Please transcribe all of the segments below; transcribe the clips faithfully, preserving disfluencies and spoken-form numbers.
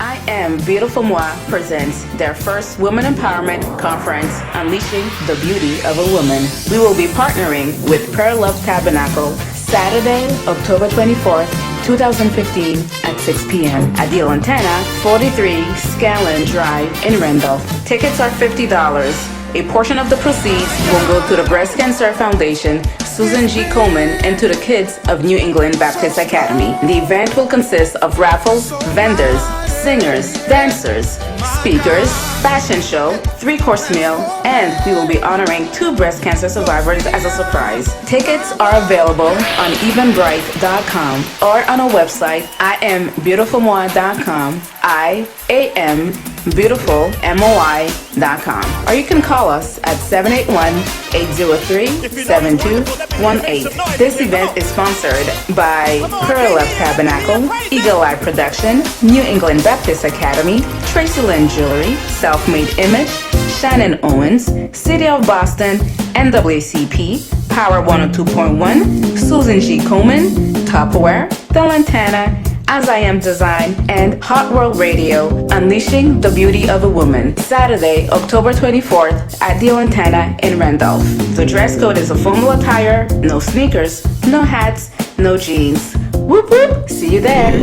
I Am Beautiful Moi presents their first Women Empowerment Conference, Unleashing the Beauty of a Woman. We will be partnering with Prayer Love Tabernacle Saturday, October twenty-fourth, two thousand fifteen, at six p m at the Lantana, forty-three Scanlon Drive in Randolph. Tickets are fifty dollars. A portion of the proceeds will go to the Breast Cancer Foundation, Susan G. Komen, and to the kids of New England Baptist Academy. The event will consist of raffles, vendors, singers, dancers, speakers, fashion show, three-course meal, and we will be honoring two breast cancer survivors as a surprise. Tickets are available on eventbrite dot com or on our website, I am beautiful moi dot com. I am beautiful moi dot com. Or you can call us at seven eight one, eight zero three, seven two one eight. This event is sponsored by Pearl of Tabernacle, Eagle Eye Production, New England Baptist Academy, Tracy Lynn Jewelry, Self Made Image, Shannon Owens, City of Boston, N W C P, Power one oh two point one, Susan G. Komen, Tupperware, The Lantana, As I Am Design, and Hot World Radio, Unleashing the Beauty of a Woman, Saturday, October twenty-fourth, at The Lantana in Randolph. The dress code is a formal attire, no sneakers, no hats, no jeans. Whoop whoop, see you there.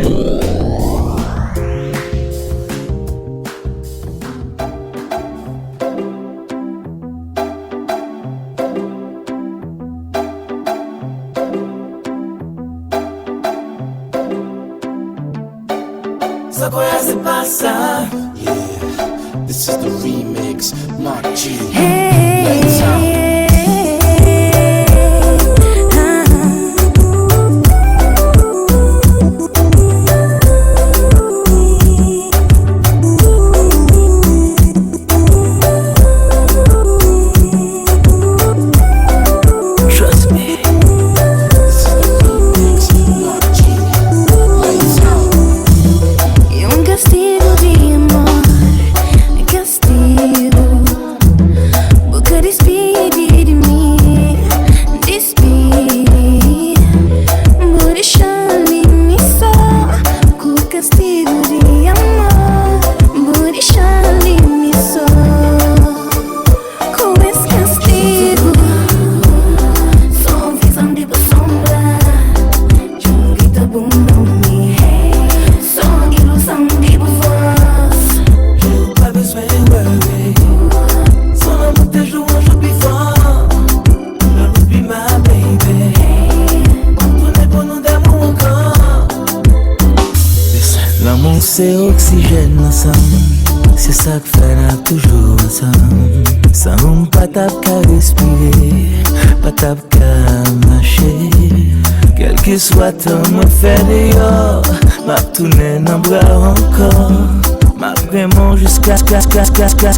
Sa kwè se pa sa. Yeah, this is the remix, Mark G. Hey. Lights out. Trust me. Yon kastigo de amor, kastigo. Boca despide de mim, despide. Vou deixar ali só com castigo de amor. Vou deixar ali só. Kòm eskanse pou sa w vin sanble pou sanble. Jan w gen tan pou m dòmi. Sa w gen lou sanble pou fòs. Ou pa bezwen worry. San lanmou te jou an jou pi fò. Love be my baby. Mwen tounen pou nou damou ankò. Listen. Lanmou se oksijèn nan san m. Se sa k fè n ap toujou ansanm. San ou m pa t ap ka respire, pa t ap ka mache. Kèlkeswa tan mwen fè deyò, m ap tounen nan bra w ankò. M ap renmen w jiska, jiska, jiska,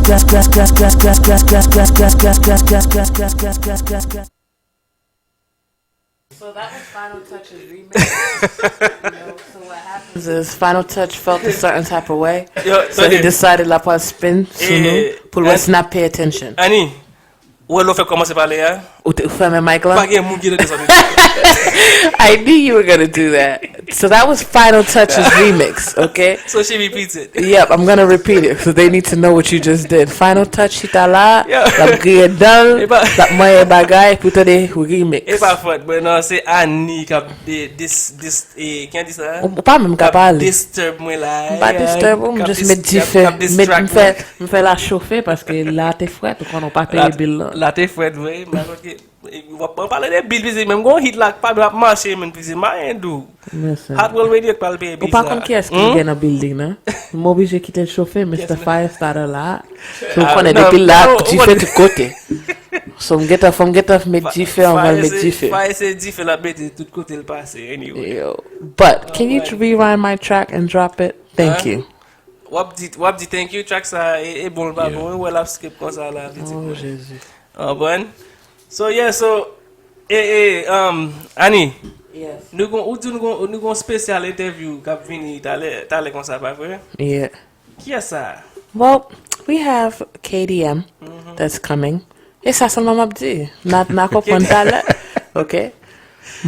So that was Final Touch's remix. You know, so what happens is Final Touch felt a certain type of way, so he decided l ap al spin sou nou pou l wè si n ap pay attention. Annie, ou wè lè w fèk kòmanse pale a? Ou te fèmen mic lan? Pa gen moun ki tande sa. I knew you were gonna do that. So that was Final Touch's remix, okay? So she repeats it. Yep, I'm gonna repeat it, so they need to know what you just did. Final Touch chita la, l ap griyen dan l, l ap manyen bagay, pou tande remix. E pa fòt mwen non, se Annie k ap dis, dis, e, ki an di sa? Ou pa menm ka pale. Disturb mwen la. M pa disturb ou, m just met dife, m fè, m fè la chofe paske la te frèt, ou konnen w pa peye bill lan. La te frèt vre, m pa konn ki. W ap pale de bil, pitit, menm gon hit la k pa dwe ap mache, menm pitit, mayen dou. Hot World Radio k pral peye bil sa. Ou pa konn kiyès ki gen nan building nan? M oblije kite l chofe, Mister Fire Starter la. So, ou konnen depi la, dife tout kote. So, m gentan, fò m gentan met dife anvan l met dife. Fire se dife l ap mete tout kote l pase, anyway. Yo. But, can you rewind my track and drop it? Thank you. W ap di, w ap di thank you, track sa e, e bon, l pa bon, wi, w wè l ap skip konsa la, pitit mwen. Oh, Jezi. Ou konprann? So, yeah, so, e, e, um, Annie, nou gon, ou di nou gon, nou gon spesyal entèvyou k ap vini talè, talè konsa, pa vre? Yeah. Kiyès sa? Well, we have K D M that's coming. E sa sèlman m ap di. N a, n a konprann talè. Ok?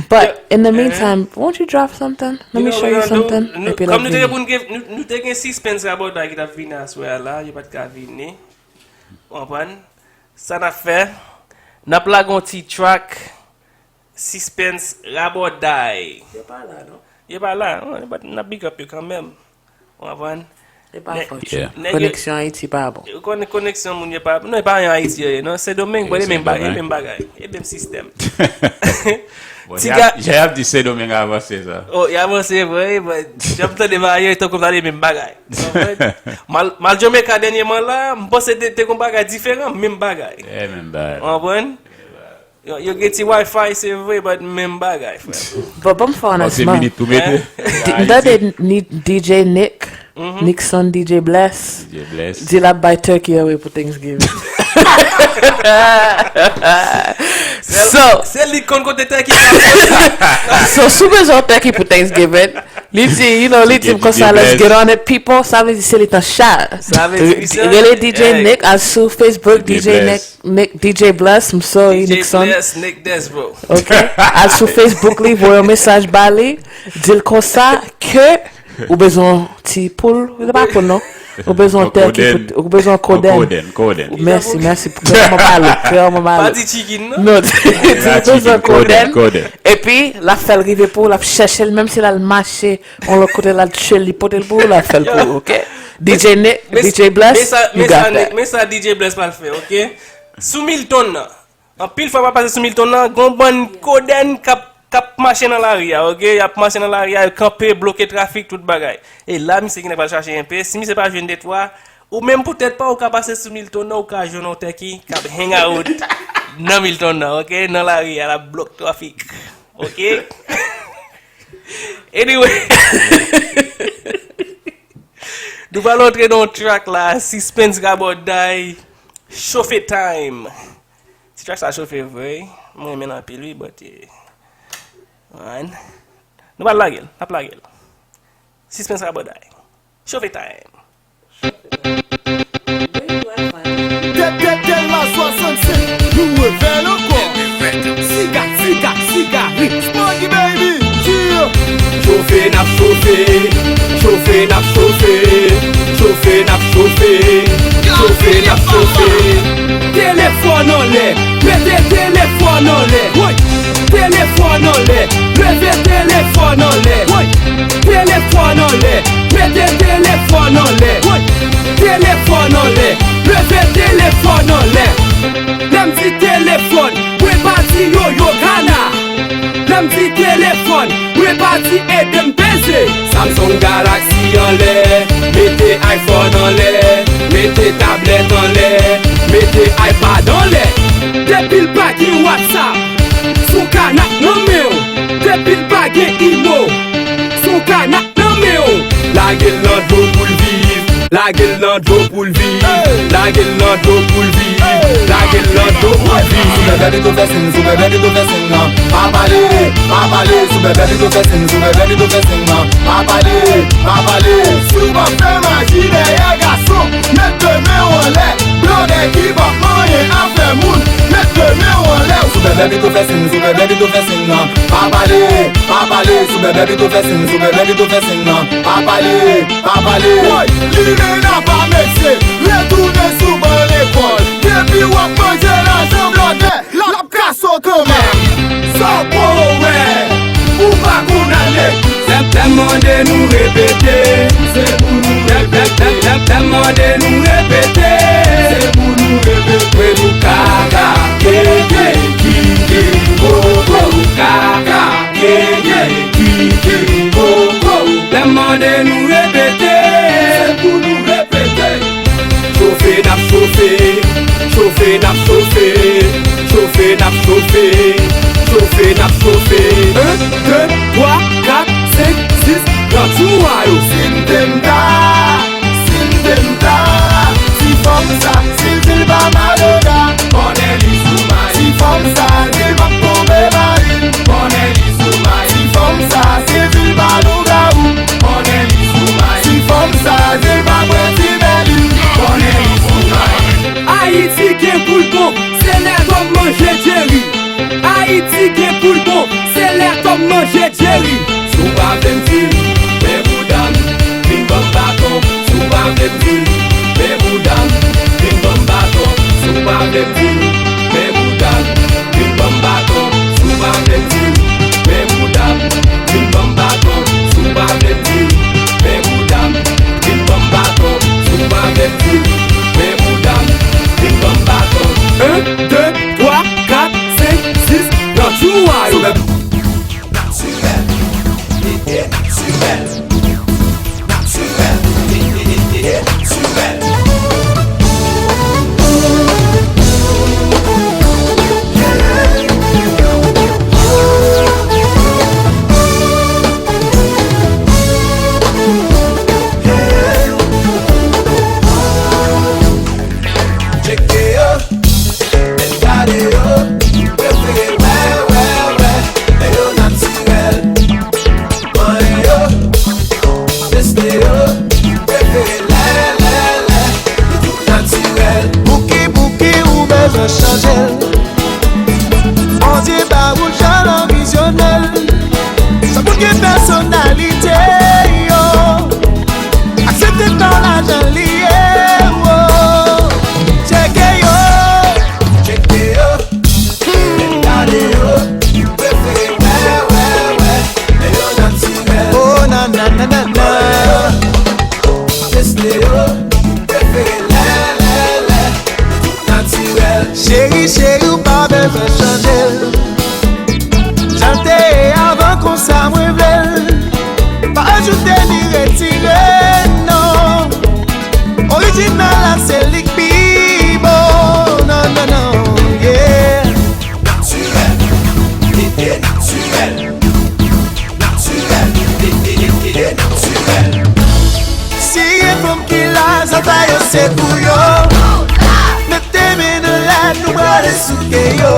But in the meantime, won't you drop something? Let me show you something. Epi l ap vini. Kòm nou te gen pou n gen, nou, nou te gen Sispenns Rabòday ki t ap vini aswè a la, yo pa t ka vini. Ou konprann? Sa n ap fè, n ap lage yon ti track Sispenns Rabòday. Yo pa la, non? Yo pa la, non, but n ap big up yo kanmenm. Ou konprann? E pa fòt yo. Koneksyon Ayiti pa bon. Ou konnen koneksyon moun yo pa, non, e pa yon Ayiti yo ye, non. Sendomeng, bon, e menm bagay, e menm bagay. E menm sistèm. Bon, Ti y ap, ga- y ap di Sendomeng avanse sa. Oh, y avanse vre, but jan m tande bagay yo, tankou sa, e menm bagay. Ou konprann? M al, m al Jamaica dènyèman la, m panse te, te gon bagay diferan, menm bagay. E menm bagay. Ou konprann? Yo, yo gen ti Wi-Fi, se vre, but menm bagay, frè. Bon, ban m fè yon annonsman. M tande ni D J Nick, Nixon D J Bless, di l ap bay turkey away pou Thanksgiving. So, se li k konn kote turkey. So, si w bezwen yon turkey pou Thanksgiving, li di, you know, li di m konsa, let's get on it, people. Sa vle di se li t an chaj. Rele D J Nick, al sou Facebook, D J Nick. Nick, D J Bless, m sorry, Nixon. Bless, Nick Des, bro. Ok. Al sou Facebook li, voye yon mesaj ba li, di l konsa ke ou bezwen yon ti poul, se pa poul non. Ou bezwen yon turkey, ou bezwen yon kodenn. Kodenn, kodenn. Mèsi, mèsi pou krèman pale, krèman pale. Pa di chicken, non? Non, di l bezwen kodenn. Epi, l ap fè l rive pou ou, l ap chèche l, menm si l al mache yon lòt kote, l al tchwe l, li pote l pou ou, l ap fè l pou ou, ok? D J Nick, D J Bless, you got that. Men sa D J Bless pral fè, ok? Sou Milton nan. Anpil fwa pa pase sou Milton nan, gon bann kodenn k ap, k ap mache nan lari a, ok? Y ap mache nan lari a, yo kanpe, bloke trafik, tout bagay. E la, misye genlè pral chache enpe. Si misye pa jwenn de twa, ou menm pou tèt pa w, ou ka pase sou Milton nan, ou ka jwenn yon turkey k ap hang out nan Milton nan, ok? Nan lari a, l ap blok trafik, ok? Anyway. Nou pral antre nan yon track la, Sispenns Rabòday, Chofe Time. Ti track sa chofe vre, mwen renmen l anpil wi, but, eh, man. Nou pral lage l, n ap lage l. Sispenns Rabòday. Chofe Time. Tèt, tèt, tèlman swasannsenk, nou refè l ankò. Siga, siga, siga, hit. Smokey baby, yeah. Chofe n ap chofe, chofe n ap chofe, chofe n ap chofe, chofe n ap chofe. Telefòn anlè, mete telefòn anlè. Woy! Telefòn anlè, leve telefòn anlè. Woy! Telefòn anlè, mete telefòn anlè. Woy! Telefòn anlè, leve telefòn anlè. Lè m di telefòn, mwen pa di yoyo kana. Lè m di telefòn, mwen pa di ede m peze. Samsung Galaxy anlè, mete iPhone anlè, mete tablèt anlè, mete iPad anlè. Depi l pa gen WhatsApp, s on kana k nan men w. Depi l pa gen imo, s on kana k nan men w. Lage l nan dlo pou l viv. Lage l nan dlo pou l viv. Lage l nan dlo pou l viv. Lage l nan dlo pou l viv. Sou bèbè pito fè sin, sou bèbè pito fè sin nan. Pa pale, pa pale, sou bèbè pito fè sin, sou bèbè pito fè sin nan. Pa pale, pa pale. Si w p ap fè maji dèyè gason, met de men w anlè. Blòdè ki p ap manyen afè moun, met de men w anlè. Sou bèbè pito fè sin, sou bèbè pito fè sin nan. Pa pale, pa pale, sou bèbè pito fè sin, sou bèbè pito fè sin nan. Pa pale, pa pale. Woy, limena pa mesye, retounen sou ban lekòl. Depi w ap manje lajan blòdè, l ap kase w kanmenm. Sa w poko wè, ou pa konn ale. Lè, lè m mande nou repete, se pou nou repete. Lè, lè, lè, lè, lè m mande nou repete, se pou nou repete. Kwe nou kaka, keke, kiki, koko, kaka. Yeye, kiki, koko. Lè m mande nou repete, se pou nou repete. Chofe n ap chofe, chofe n ap chofe, chofe n ap chofe, chofe n ap chofe. En, de, twa, kat, senk, sis, pran ti mwa yo. Si m te m ta. Si m te m ta, ti fanm sa, si l di l pa maloda, konnen li sou may. Ti fanm sa, di l p ap tonbe mari l, konnen li sou may. Ti fanm sa, si l di l pa lougawou, konnen li sou may. Ti fanm sa, di l pa bwè ti mèlin, konnen li sou may. Ayiti gen pou l bon, se lè kòm manje Jerry. Ayiti gen pou l bon, se Manje Jerry. Si w pa vle m di, men bouda m, vin ban m baton. Si w pa vle m di, men bouda m, vin ban m baton. Si w pa vle m di, men bouda m, vin ban m baton. Si w pa vle m di, men bouda m, vin ban m baton. Si w pa vle m di, men bouda m, vin ban m baton. Si w pa vle m di, men bouda m, vin ban m baton. En, de, twa, kat, senk, sis, nan tchou a yo. Natirèl, e, e, natirèl. Natirèl, e, e, e, e, natirèl. Tcheke yo. Gade yo, prefere wè, wè, wè, lè yo natirèl. Manyen yo, teste yo, prefere lè, lè, lè, li tout natirèl. Pouki, pouki ou bezwen chanje l? Bondye ba ou jan l anvizyone l. Chak moun gen pèsonalite yo. Aksepte talè jan li ye, wo. Tcheke yo. Tcheke yo. Gade yo. Prefere wè, wè, wè. Lè yo natirèl. Oh, na, na, na, na, na. Teste yo. Prefere lè, lè, lè. Natirèl. Cheri, cheri, ou pa bezwen chanje l. Jan l te ye avan, konsa mwen vle l. Pa ajoute ni retire, non. Orijinal la, se li k pi bon. Non, non, non, yeah. Natirèl, li te natirèl. Natirèl, li te, li te, li te natirèl. Si gen fanm ki la, zantray yo se pou yo. Mete men nan lè, nou prale souke yo.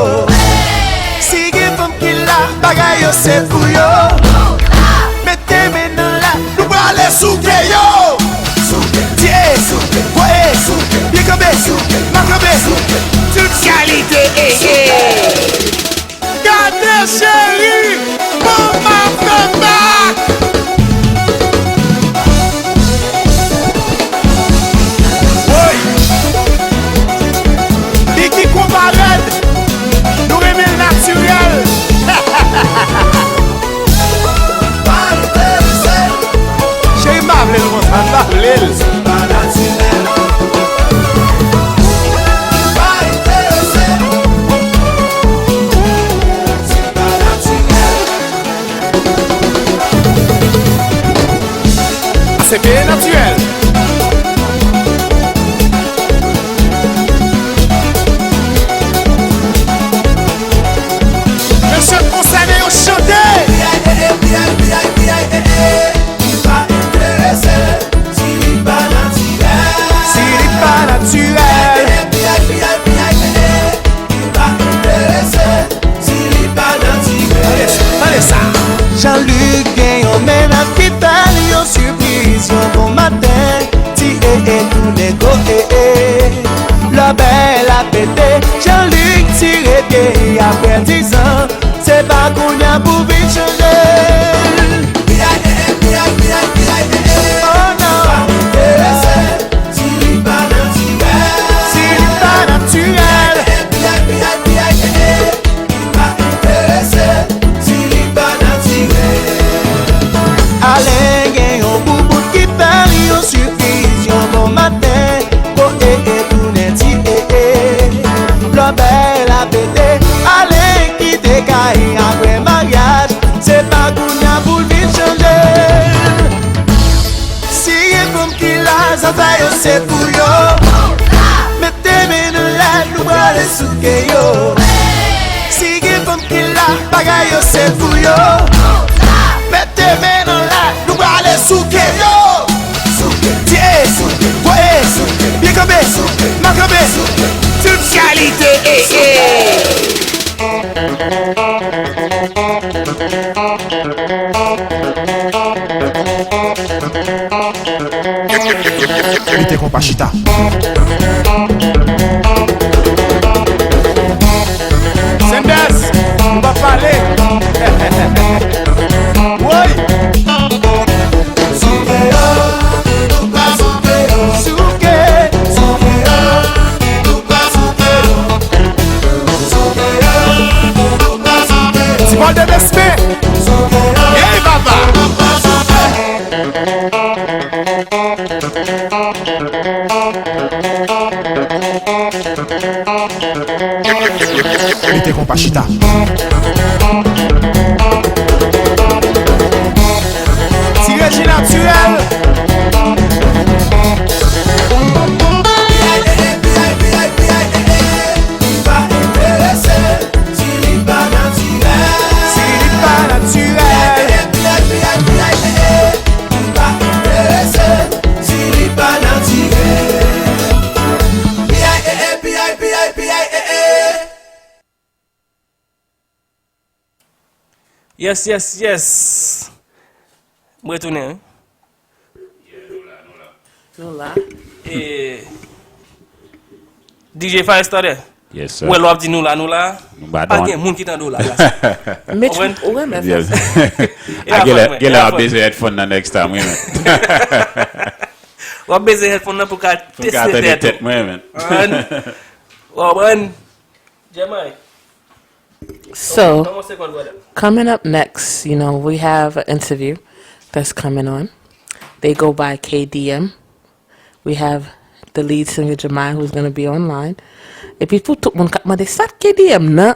Si gen fanm ki la, bagay yo se pou yo. Mete men nan lè, nou prale souke yo. Souke, tye, souke, voye, souke, byen kanpe, souke, mal kanpe, souke, tout kalite, eh, eh. Gade cheri, manman fè bak. Woy! Biggy konpa rèd, nou renmen l natirèl. Cheri, m pa vle l konsa, m pa vle l. Se byen natirèl. Mesye konsène yo chante. Li pa enterese l si li pa natirèl. Si li pa natirèl. Li pa enterese l si li pa natirèl. Tande, tande sa. Jean-Luc gen yon mennaj ki fè li yon sipriz yon bon maten. Ti e e tounen go e e. Lòbèy la pete. Jean-Luc tire pye apre dizan. Se pa kounye a pou vin chanje. Oh non. Si li pa natirèl. Si li pa natirèl. Alen gen yon boubout ki fè li yon sipriz yon bon maten. Ko e e tounen ti e e. Lòbèy la pete. Alen kite kay apre maryaj. Se pa kounye a pou l vin chanje. Si gen fanm ki la, zafè yo se pou yo. Mete men nan lè, nou prale souke yo. Si gen fanm ki la, bagay yo se pou yo. Mete men nan lè, nou prale souke yo. Souke, tye, souke, voye, souke, byen kanpe, souke, mal kanpe, souke, tout kalite, eh, eh. Kite konpa chita. Senders, nou pa pale. Mete konpa chita. Ti reji natirèl. Li pa enterese si li pa natirèl. Si li pa natirèl. Li pa enterese si li pa natirèl. P I A A, P I A A. Yes, yes, yes. M retounen, wi. Nou la. E, D J Fire Starter. Yes, sir. Ou wè lè w ap di nou la, nou la. Nou pa Pa gen moun ki tande w la, la. Mitch, ou renmen fè sa. Genlè w ap bezwen headphone nan next time, wi, men. W ap bezwen headphone nan pou ka teste tèt ou. Mwen, men. Ou konprann? Jemay. So, coming up next, you know, we have an interview that's coming on. They go by K D M. We have the lead singer Jemai, who's going to be online. Epi pou tout moun k ap mande sa K D M nan,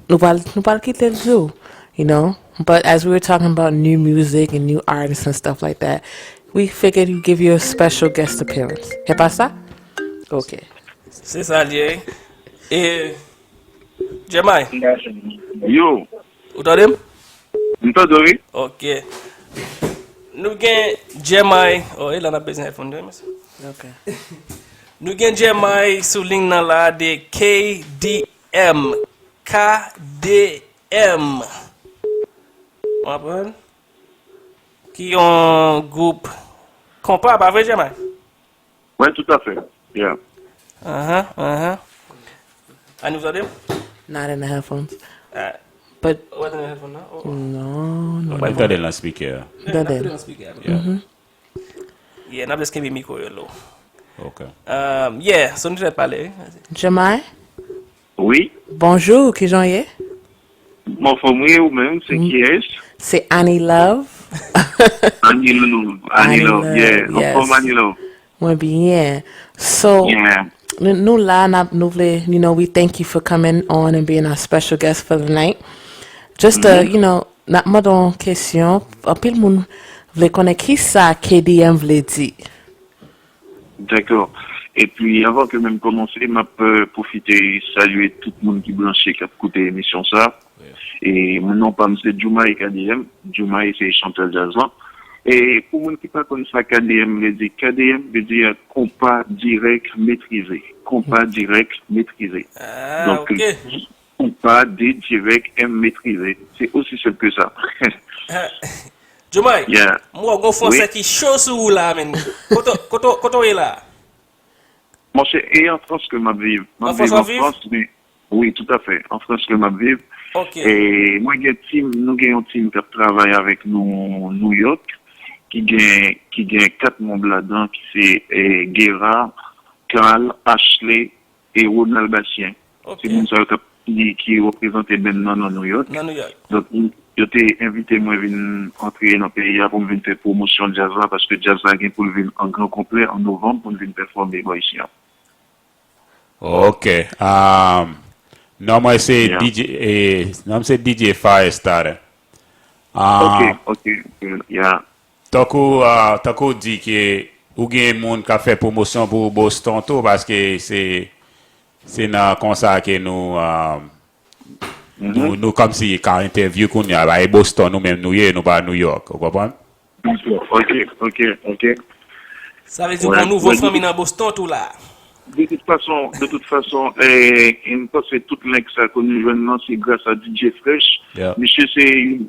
nou pral nou pral kite l di w, you know. But as we were talking about new music and new artists and stuff like that, we figured we give you a special guest appearance. Se pa sa? Ok. Se sa l ye. E Jemai. Yo. Ou tande m? M tande w, wi. Ok. Nou gen Jemai. Oh, e la n ap bezwen headphone tou, wi, mesye. Ok. Nou gen Jemai sou liy nan la de K D M. K D M. W konprann? Ki yon gwoup konpa, pa vre, Jemai? Wi, toutafè. Yeah. Aha, aha. Annie, ou tande m? Not in the headphones. Ah. But Ou pa tande headphone nan? Oh, oh. Non, non. Mwen tande l nan speaker. Tande l nan speaker. Yeah. Yeah, n ap just kenbe mikwo yo low. Ok. Um, yeah, so nou te pale, wi. Jemai? Wi. Bonjou, kijan w ye? M anfòm, wi, ou menm, se kiyès? Se Annie Love. Annie Love, Annie Love, yeah. Anfòm, Annie Love. Mwen byen. So, nou la, n ap, nou vle, you know, we thank you for coming on and being our special guest for the night. Just to, you know, n ap mande w yon kesyon. Anpil moun vle konnen kisa K D M vle di. Dakò. Epi, anvan ke menm kòmanse, m ap, euh, pwofite salye tout moun ki branche, k ap koute emisyon sa. E non pa m se Djoumay K D M. Djoumay se chantè djaz lan. E pou moun ki pa konn sa K D M vle di, K D M vle di konpa dirèk metrize. Konpa dirèk metrize. Donk, konpa de dirèk M metrize. Se osi senp ke sa. Djoumay, m wè w gon fransè ki cho sou ou la, menn. Kote, kote, kote w ye la? Monchè, e an Frans ke m ap viv. M ap viv an Frans, men, wi, toutafè. An Frans ke m ap viv. E mwen gen team, nou gen yon team k ap travay avèk nou New York, ki gen, ki gen kat manm ladan, ki se, eh, Gérard, Carl, Ashley, e Ronald Bastien. Se moun sa yo k ap, ki, ki reprezante band nan nan New York. Nan New York. Donk, yo te envite mwen vin antre nan peyi a pou m vin fè pwomosyon djaz la, paske djaz la gen pou l vin an gran konplè an novanm pou n vin pèfòme bò isi a. Ok. Um, non mwen se D J, eh, non mwen se D J Fire Starter. Um, ok, ok, ok, yeah. Tankou, ah, tankou w di ke ou gen moun k ap fè pwomosyon pou Boston tou, paske se, se nan konsa ke nou, ah, nou, nou kòmsi ka entèvyou kounye a, ba e Boston nou menm nou ye, nou pa New York, ou konprann? Ok, ok, ok. Sa vle di ou gen yon nouvo fanmi nan Boston tou la. De tout fason, de tout fason, eh, m panse tout link sa ke nou jwenn nan, se gras a D J Fresh. Misye se,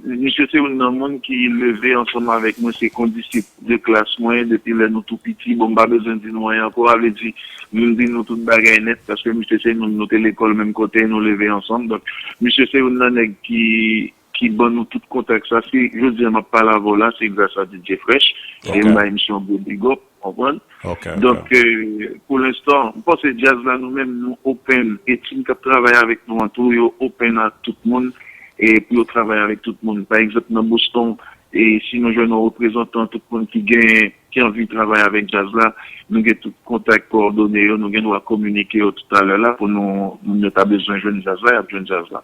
misye se youn nan moun ki leve ansanm avèk mwen, se kondisip de klas mwen, depi lè nou tou piti. Bon, m pa bezwen di nou anyen ankò, sa vle di, m di nou tout bagay nèt, paske misye se nou, nou te lekòl menm kote, nou leve ansanm. Donk, misye se youn nan nèg ki, ki ban nou tout kontak sa. Si jodi a m ap pale avè w la, se gras a D J Fresh. E m bay misye yon gwo big up. Konprann? Donk, euh, pou lenstan, m panse djaz la, nou menm, nou open. E team k ap travay avèk nou an tou, yo open a tout moun, e pou yo travay avèk tout moun. Pa egzanp, nan Boston, E si nou jwenn yon reprezantan, tout moun ki gen, ki anvi travay avèk djaz la, nou gen tout kontak, kowòdone yo, nou gen dwa kominike yo toutalè la pou nou, moun yo ta bezwen jwenn djaz la, y ap jwenn djaz la.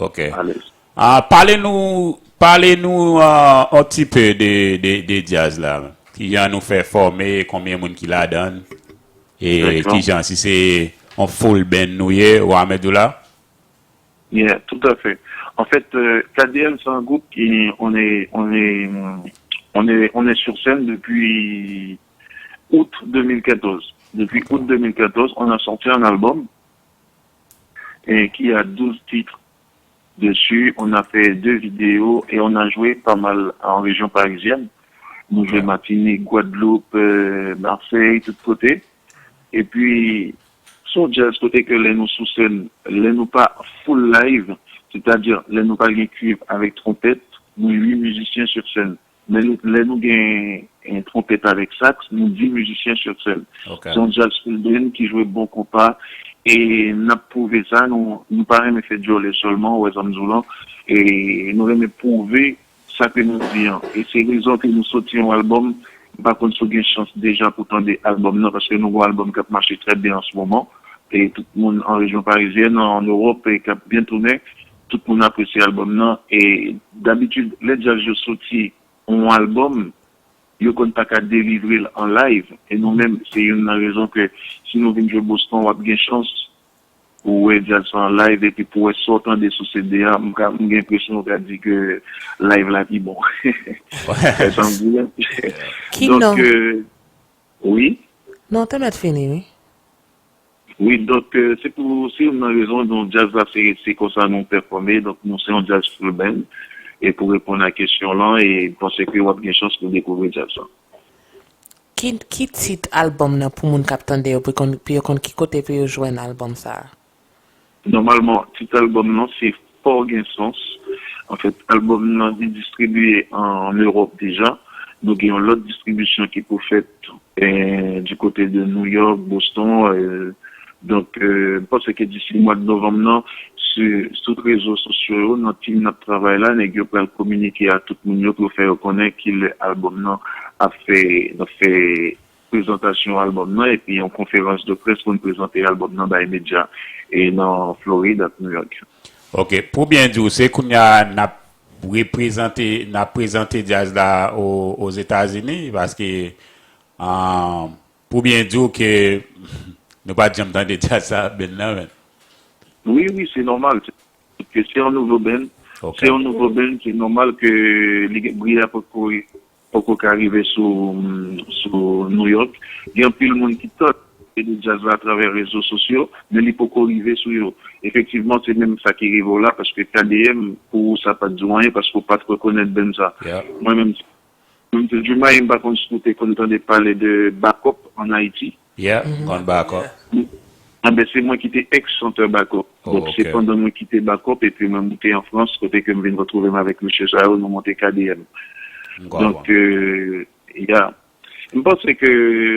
Ok. Alèz. Ah, pale nou, pale nou ah, un petit peu de, de, de djaz la. Kijan nou fè fòme, konbyen moun ki ladan l, e kijan, si se yon full band nou ye, ou a mèt di w la? Yeah, tout à fait. En fait, euh, K D M, c'est un groupe qui, on est, on est, on est, on est sur scène depuis août deux mille quatorze. Depuis août deux mille quatorze, on a sorti un album et qui a douze titres dessus. On a fait deux vidéos et on a joué pas mal en région parisienne. Nou jwe Matinik, Gwadloup, euh, Marseille, tout kote. Epi, se yon djaz kote ke lè nou sou sèn, lè nou pa full live, sètadi lè nou pa gen kiv avèk twonpèt, nou uit mizisyen sur scène. Men lè nou gen twonpèt avèk saks, nou dis mizisyen sur scène. Se yon djaz full band ki jwe bon konpa e n ap pwouve sa. Nou, nou pa renmen fè djòlè sèlman, ou wè sa m di w lan. E nou renmen pwouve sa ke nou di an. E se rezon ke nou soti yon albòm. M pa konn si w gen chans deja pou tande albòm nan, paske nou gen yon albòm k ap mache trè byen an se moman. E tout moun an rejyon parizyèn, an Ewòp, e k ap byen tounen, tout moun apresye albòm nan. E dabitid, lè djaz yo soti yon albòm, yo konn pa ka delivre l an live. E nou menm, se youn nan rezon ke si nou vin jwe Boston, w ap gen chans pou w wè djaz sa an live epi pou w wè sa w tande sou C D a, m ka, m gen enpresyon w ka di ke live la pi bon. Fè sa m di w. Donk, euh, wi. Non, te mèt fini, wi. Wi, donk, euh, se pou, se youn nan rezon, donk, djaz la, se, se konsa nou pèfòme, donk, nou se yon djaz full band. E pou reponn a kesyon lan, e m panse ke w ap gen chans pou dekouvri djaz la. Ki, ki tit albòm nan pou moun k ap tande yo, pou, konn, pou yo konn ki kote pou yo jwenn albòm sa a? Nòmalman, tit albòm nan se Fò Gen Sans. Anfèt, albòm nan li distribiye an Ewòp deja. Nou gen yon lòt distribisyon ki pou fèt eh, du côté de New York, Boston. Eh, donk, eh, m panse ke disi mwa de novanm nan, sou, sou tout rezo sosyo yo, nan tim n ap travay la, nèg yo pral kominike a tout moun yo pou yo fè yo konnen kilè albòm nan ap fè, n ap fè prezantasyon albòm nan, epi yon konferans de près pou n prezante albòm nan bay medya e nan Florid ak New York. Ok, pou byen di w, se kounye a n ap reprezante, n ap prezante djaz la o, Ozetazini, paske, ah, pou byen di w ke nou pa t janm tande djaz sa, band nan, men. Wi, wi, se nòmal. Ke se yon nouvo band. Se yon nouvo band, se nòmal ke li gen, bri a poko, poko ka rive sou, sou New York. Gen anpil moun ki tande de djaz la atravè rezo sosyo, men li poko rive sou yo. Efektivman, se menm sa ki rive w la, paske K D M, pou ou, sa pa t di w anyen, paske w pa t rekonèt band sa. Mwen menm, mwen menm, se Jumaye, m pa konn si w te konn tande pale de Bakòp ann Ayiti. Yeah, m konn Bakòp. Anben, se mwen ki te ex-chantè Bakòp. Donk, se pandan mwen kite Bakòp epi mwen moute an Frans, kote ke m vin retwouve m avèk mesye sa yo, nou monte K D M. Donk, euh, ya. M panse ke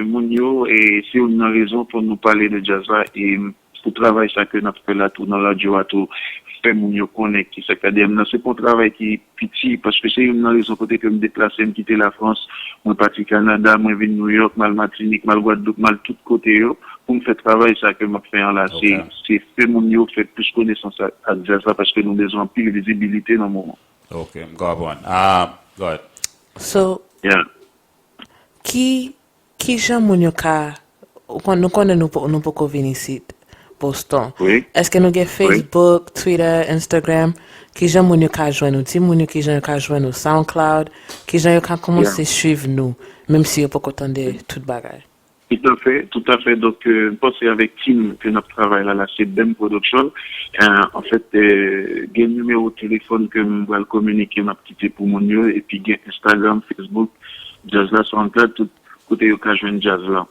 moun yo, e se youn nan rezon pou nou pale de djaz la, e pou travay sa ke n ap fè la tou nan radyo a tou, fè moun yo konnen kisa K D M nan. Se pa yon travay ki piti, paske se youn nan rezon kote ke m deplase, m kite Lafrans, mwen pati Kanada, mwen vin Nouyòk, m al Matinik, m al Gwadloup, m al tout kote yo, pou m fè travay sa ke m ap fè an la. Se, se fè moun yo fè plis konesans ak, ak djaz la, paske nou bezwen anpil vizibilite nan moman. Ok, m konprann. Ah, God. So, Yeah. ki, ki jan moun yo ka, ou konn, nou konnen nou, po- nou poko vin isit, Boston. Wi. Èske nou gen Facebook, Twitter, Instagram? Ki jan moun yo ka jwenn nou? Di moun yo ki jan yo ka jwenn nou. SoundCloud? Ki jan yo ka kòmanse suiv nou, menm si yo poko tande tout bagay? Tout à fait, tout à fait. Donk, euh, m panse avèk team ke n ap travay la, la, se Bem Production. Euh, anfèt, euh, gen nimewo telefòn ke m pral kominike, m ap kite pou moun yo, epi gen Instagram, Facebook, Djaz la, SoundCloud, tout kote yo ka jwenn djaz la.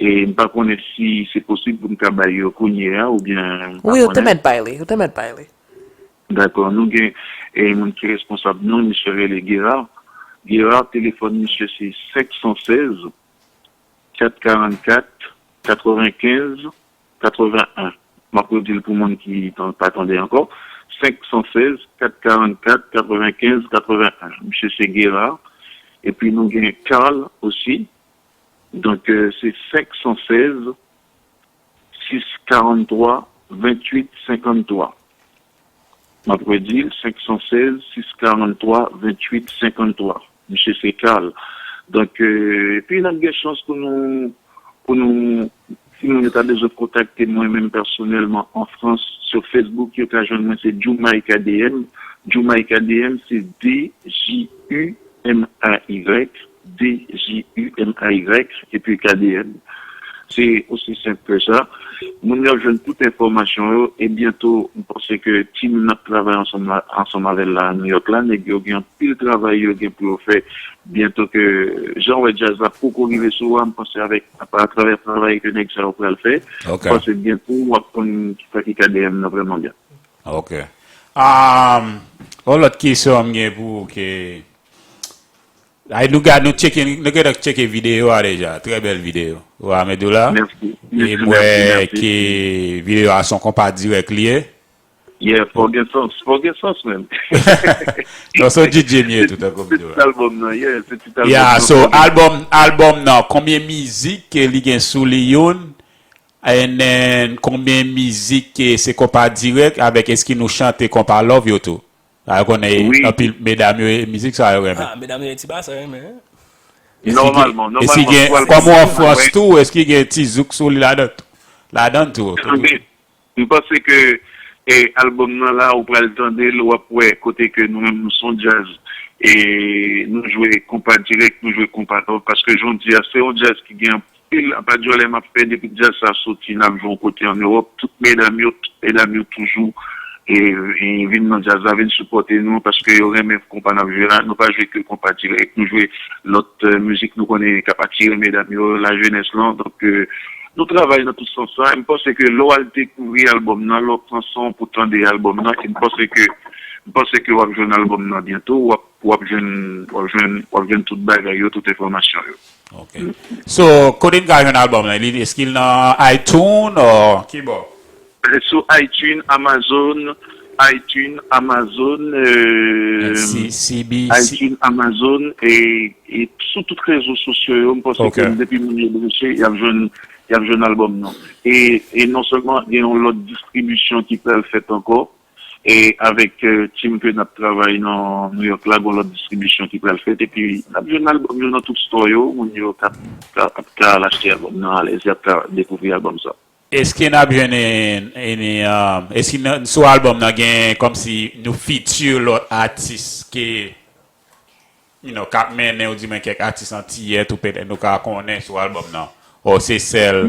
E m pa konnen si se posib pou m ka bay yo kounye a, oubyen m pa Wi, ou te konnen. Mèt bay li, ou te mèt bay li. Dakò, nou gen e moun ki responsab nou, misye rele Gerard. Gerard, telefòn misye se senk san sèz, kat karannkat, katrevenkenz, katrevenyen. M ap redi l pou moun ki tan- pa tande ankò. senk san sèz, kat karannkat, katrevenkenz, katrevenyen. Misye se Gérard. Epi nou gen Carl osi. Donk, euh, se senk san sèz, sis karannntwa, venntuit senkanntwa. M ap redi l, senk san sèz, sis karannntwa, venntuit senkanntwa. Misye se Carl. Donk, euh, epi n ap gen chans pou nou, pou nou, si moun yo ta bezwen kontakte mwen menm pèsonèlman an Frans, sou Facebook, yo ka jwenn mwen, se Djumay K D M. Djumay K D M, se D J U M A Y, D J U M A Y, epi K D M. Se osi senp ke sa. Moun yo ap jwenn tout enfòmasyon yo, e byento, m panse ke team n ap travay ansanm la, ansanm avè l la a New York la, nèg yo gen anpil travay yo gen pou yo fè. Byento ke, jan w wè djaz la poko rive sou ou a, m panse avèk, atravè travay ke nèg sa yo pral fè, m panse byento w ap konn kisa ki K D M nan vrèman byen. Ok. Um, yon lòt kesyon m gen pou ou ke Ay, nou gade, nou tcheke, nou gentan tcheke videyo a deja. Trè bèl videyo. Ou a Medoula. Mèsi. E m wè ke videyo a se yon konpa dirèk li ye. Yeah, fò gen sans. Fò gen sans menm. Non, se yon D J m ye tou, tankou m di w. Se tit albòm nan, yeah, se tit albòm nan. Yeah, so albòm, albòm nan, konbyen mizik ke li gen sou li youn? And then, konbyen mizik ke se konpa dirèk avèk eski nou chante konpa love yo tou? Sa yo konnen anpil medam yo, mizik sa yo renmen. Ah, medam yo e ti bas sa yo renmen. Nòmalman, nòmalman. Eski gen, kòm ou an Frans tou, eski gen ti zouk sou li ladan tou? Ladan tou. M panse ke e, albòm nan la, ou pral tande l, w ap wè kote ke nou menm nou se yon djaz. E nou jwe konpa dirèk, nou jwe konpa love, paske jan w di a, se yon djaz ki gen anpil, apa djòlè m ap fè depi djaz sa soti, n ap jwe yon kote ann Ewòp, tout medam yo, tout medam yo toujou e, e vin nan djaz la, vin sipòte nou, paske yo renmen konpa n ap jwe la. Nou pa jwe ke konpa dirèk, nou jwe lòt euh, mizik nou konnen k ap atire medam yo, lajenès lan. Donk, euh, nou travay nan tout sans sa. M panse ke lè w al dekouvri albòm nan, lè w pran san w pou tande albòm nan, e m panse ke m panse ke w ap jwenn albòm nan byento, w ap w ap jwenn w ap jwenn w ap jwenn tout bagay yo, tout enfòmasyon yo. Ok. So, kote n ka jwenn albòm nan? Li, eski l nan iTunes or ki bò? Sou iTunes, Amazon, iTunes, Amazon, euh, iTunes, Amazon, e, e sou tout rezo sosyo yo, m panse ke depi moun yo branche, y ap jwenn, y ap jwenn albòm nan. E, e non sèlman gen yon lòt distribisyon ki pral fèt ankò, e avèk euh, team ke n ap travay nan New York la, gen yon lòt distribisyon ki pral fèt, epi n ap jwenn albòm yo nan tout store yo, moun yo k ap, k ap, ap ka al achte albòm nan alèz, y ap ka dekouvri albòm sa. Èske n ap jwenn any, any, um, èske nan, sou albòm nan gen kòmsi nou feature lòt atis ke, you know, k ap mennen, ou di mwen kèk atis antiyè tou petèt nou ka konnen sou albòm nan? Or se sèl,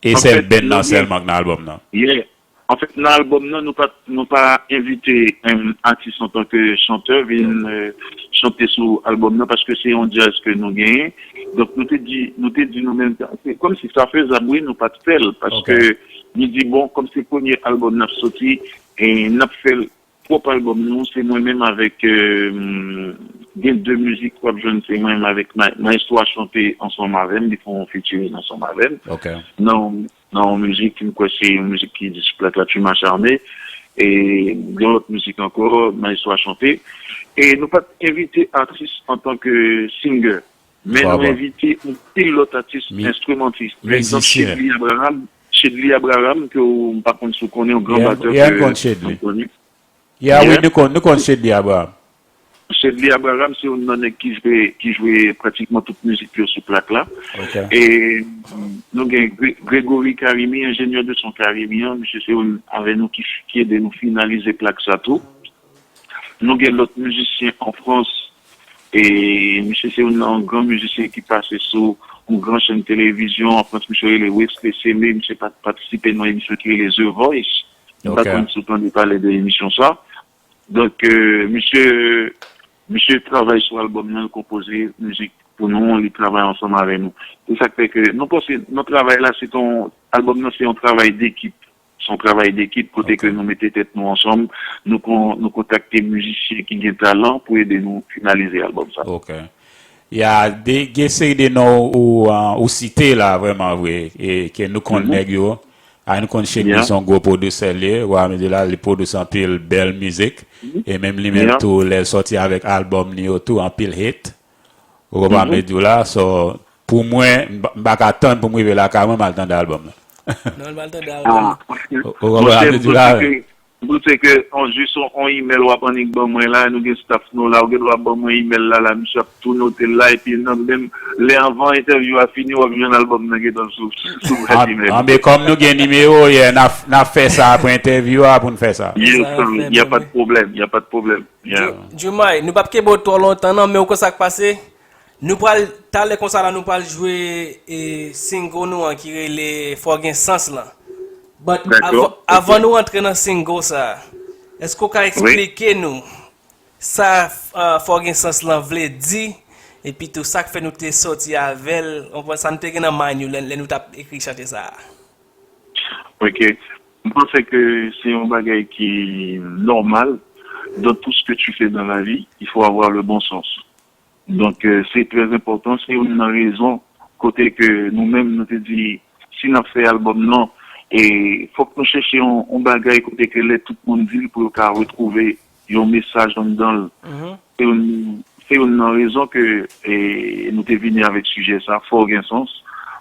e sèl band nan sèlman k nan albòm nan? Yeah. Anfèt, nan albòm nan, nou pa, nou pa envite um, atis antanke chantè vin euh, chante sou albòm nan, paske se yon djaz ke nou genyen. Donk nou te di nou te di nou menm, se kòmsi sa fezab wi, nou pa t fè l paske nou di bon, kòm se premye albòm n ap soti, e n ap fè l pwòp albòm nou, se mwen menm avèk euh, gen de mizik w ap jwenn, se mwen menm avèk Maestro a chante ansanm avè m, li fè yon featuring ansanm avè m. Nan nan yon mizik, m kwè se yon mizik ki di sou plak la, Tu m'as charmé. E gen lòt mizik ankò, Maestro a chante. E nou pa t envite atis antanke singer, men nou envite yon pil lòt atis enstrimantis. Pa egzanp, Shedly Abraham, Shedly Abraham, ke w, m pa konn si w konnen, yon gran batè ke m konnen. Ya wi, nou konn, nou konn Shedly Abraham. Shedly Abraham se youn nan nèg ki jwe, ki jwe pratikman tout mizik yo sou plak la. E nou gen Gregory Karimi, enjenyè de son Karimi an, misye se youn avè nou ki, ki ede nou finalize plak sa tou. Nou gen lòt mizisyen an Frans, e misye se youn nan gran mizisyen ki pase sou yon gran chèn televizyon an Frans, misye rele Wesley Semé, misye pa patisipe nan emisyon ki rele The Voice. M pa konn si w tande pale de emisyon sa. Donk, euh, misye, misye travay sou albòm nan, l konpoze mizik pou nou, li travay ansanm avè nou. Se sa k fè ke nou panse nan travay la, se ton, albòm nan se yon travay dekip. Se yon travay dekip kote ke nou mete tèt nou ansanm, nou kon, nou kontakte mizisyen ki gen talan pou ede nou finalize albòm sa. Ok. Ya, de, gen seri de non ou, ou site la vrèman vre, e ke nou konn nèg yo. A, nou konn Shake D se yon gwo pwodisè li ye, ou konprann sa m di w la, li pwodui anpil bèl mizik. E menm li menm tou, lè l sòti avèk albòm li yo tou, anpil hit. Ou konprann sa m di w la, so, pou mwen, m pa- m pa ka tann pou m rive lakay mwen, m al tande albòm la. Non, l pral tande albòm. Ou konprann sa m di w la? Mwen se ke on jis on email w ap annik ban mwen la, nou gen staff nou la, ou gen dwa ban mwen email la, la, misye ap tou note l la, epi nan menm lè anvan entèvyou a fini, w ap jwenn albòm nan gentan sou sou bwat email. Anben, kòm nou gen nimewo, yeah, n ap n ap fè sa apre entèvyou a pou n fè sa. Yes, y a pas de problème, y a pas de problème. Yeah. Djoumay, nou p ap kenbe w twò lontan non, men ou konn sa k pase? Nou pral, talè konsa la, nou pral jwe e, single nou an ki rele Fò Gen Sans lan. But avan, avan nou antre nan single sa, èske w ka eksplike nou sa uh, Fò Gen Sans lan vle di, epi tou sa k fè nou te sòti avè l, w konprann sa nou te gen nan mind nou lè, lè nou t ap ekri chante sa a? Ok. M panse ke se yon bagay ki nòmal. Dans tout ce que tu fais dans la vie, il faut avoir le bon sens. Donk, se trè enpòtan, se youn nan rezon kote ke nou menm nou te di si n ap fè albòm nan, e fòk nou chèche yon, yon bagay kote ke lè tout moun di l pou yo ka retwouve yon mesaj anndan l. Se youn, se youn nan rezon ke e, nou te vini avèk sijè sa, fò w gen sans.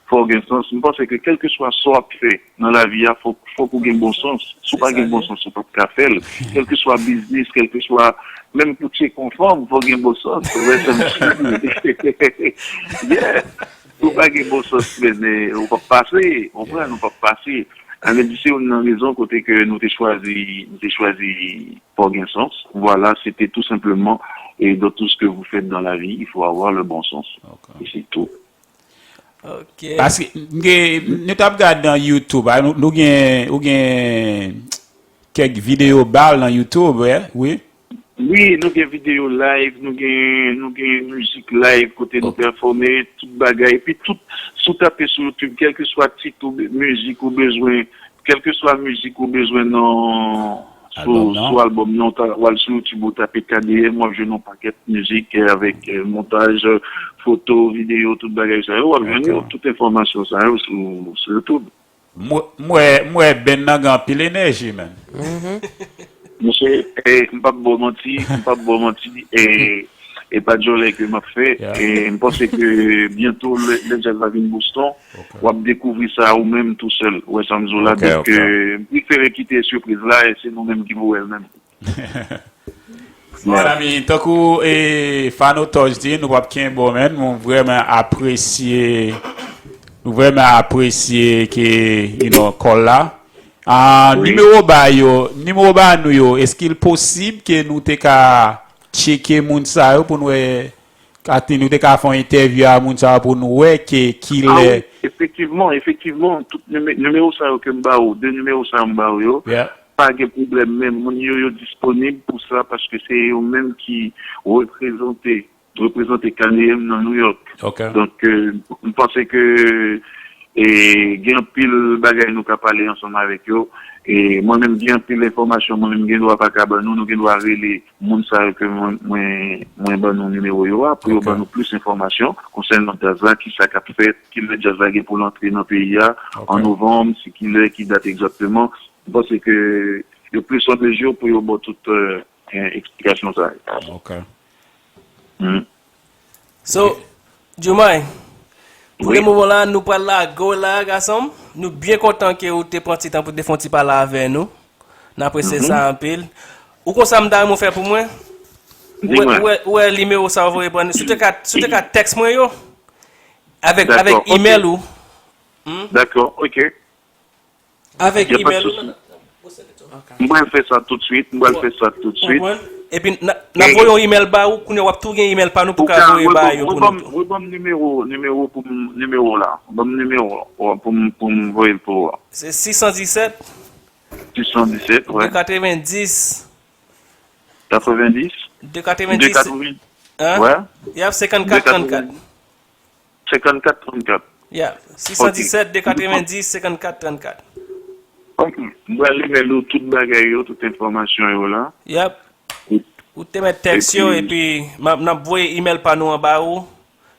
Fò w gen sans. M panse ke kèlkeswa sa w ap fè nan lavi a, fòk, fòk ou gen bon sans. Si w pa gen bon sans, ou p ap ka fè l. Kèlkeswa biznis, kèlkeswa, menm pou tcheke yon fanm, fò w gen bon sans. Ou wè sa m di? Yeah. Si w pa gen bon sans, men, ou p ap pase. Ou konprann, ou p ap pase. Sa vle di se youn nan rezon kote ke nou te chwazi, nou te chwazi Fò Gen Sans. Voilà, c'était tout simplement, et dans tout ce que vous faites dans la vie, il faut avoir le bon sens. Et c'est tout. Ok. Paske nou t ap gade nan YouTube, nou gen, ou gen kèk videyo ba l nan YouTube, wi. Wi, nou gen videyo live, nou gen, nou gen mizik live kote nou pèfòme, tout bagay. Epi tout, si w tape sou YouTube, kèlkeswa tit ou mizik ou bezwen, kèlkeswa mizik ou bezwen nan sou sou albòm nan, w al sou YouTube ou tape K D M, w ap jwenn yon pakèt mizik avèk montaj, foto, videyo, tout bagay sa yo, w ap jwenn yo, tout enfòmasyon sa yo sou sou YouTube. M wè, m wè band nan gen anpil enèji, man. Mesye, e, m p ap ba w manti, m p ap ba w manti, e, e pa djòlè ke m ap fè, e m panse ke byento lè, lè djaz la vin Boston, w ap dekouvri sa ou menm tousèl, ou wè sa m di w la, donk, e, m prefere kite sipriz la, e se nou menm ki pou wè l menm. Mon ami, tankou e, Fano Touch di, nou p ap kenbe w, man. Nou vrèman apresye, nou vrèman apresye ke, you know, call la. Ah, nimewo ba yo, nimewo ba nou yo, èske l posib ke nou te ka tcheke moun sa yo pou n wè, atè nou te ka fè yon entèvyou a moun sa yo pou n wè ke kilè. Ah, wi, efektivman, efektivman, tout nime, nimewo sa yo ke m ba ou, de nimewo sa yo m ba ou yo, pa gen pwoblèm, men moun yo, yo disponib pou sa, paske se yo menm ki reprezante, reprezante K D M nan New York. Donk, e, m panse ke, e, gen anpil bagay nou ka pale ansanm avèk yo. E mwen menm, gen anpil enfòmasyon mwen menm gen dwa pa ka ban nou, nou gen dwa rele moun sa yo ke mwen, mwen, mwen ban nou nimewo yo a, pou yo ban nou plis enfòmasyon konsènan djaz la, kisa k ap fèt, kilè djaz la gen pou l antre nan peyi a, an novanm, si kilè, ki dat egzakteman. M panse ke yo plis an mezi pou yo ba w tout, e, eksplikasyon sa yo. So, Djoumay, pou le moman la, nou pral lage w la, gason m. Nou byen kontan ke ou te pran ti tan pou te fè yon ti pale avè nou. N apresye sa anpil. Ou konn sa m ta renmen w fè pou mwen? Ou wè, ou wè, ou wè nimewo sa w voye ban nou. Si w te ka, si w te ka tèks mwen yo, avèk, avèk email ou. Dakò, ok. Avèk email ou. M pral fè sa toutswit, m pral fè sa toutswit. Epi n ap voye yon email ba ou, kounye a w ap tou gen email pa nou pou ka voye ba yo pou nou tou. Reban m nimewo, nimewo pou m, nimewo la. Ban m nimewo pou m, pou m voye l pou ou a. Se sis san disèt. Sis san disèt, wi. De katrevendis. Katrevendis. De katrevendis. De katrevendis. Wi. Y ap senkannkat trannkat. Senkannkat trannkat. Yeah. Sis san disèt, de katrevendis, senkannkat trannkat. Ok. M pral email ou tout bagay yo, tout enfòmasyon yo la. Yep. Ou te mèt tèks yo, epi n ap, n ap voye email pa nou an ba ou,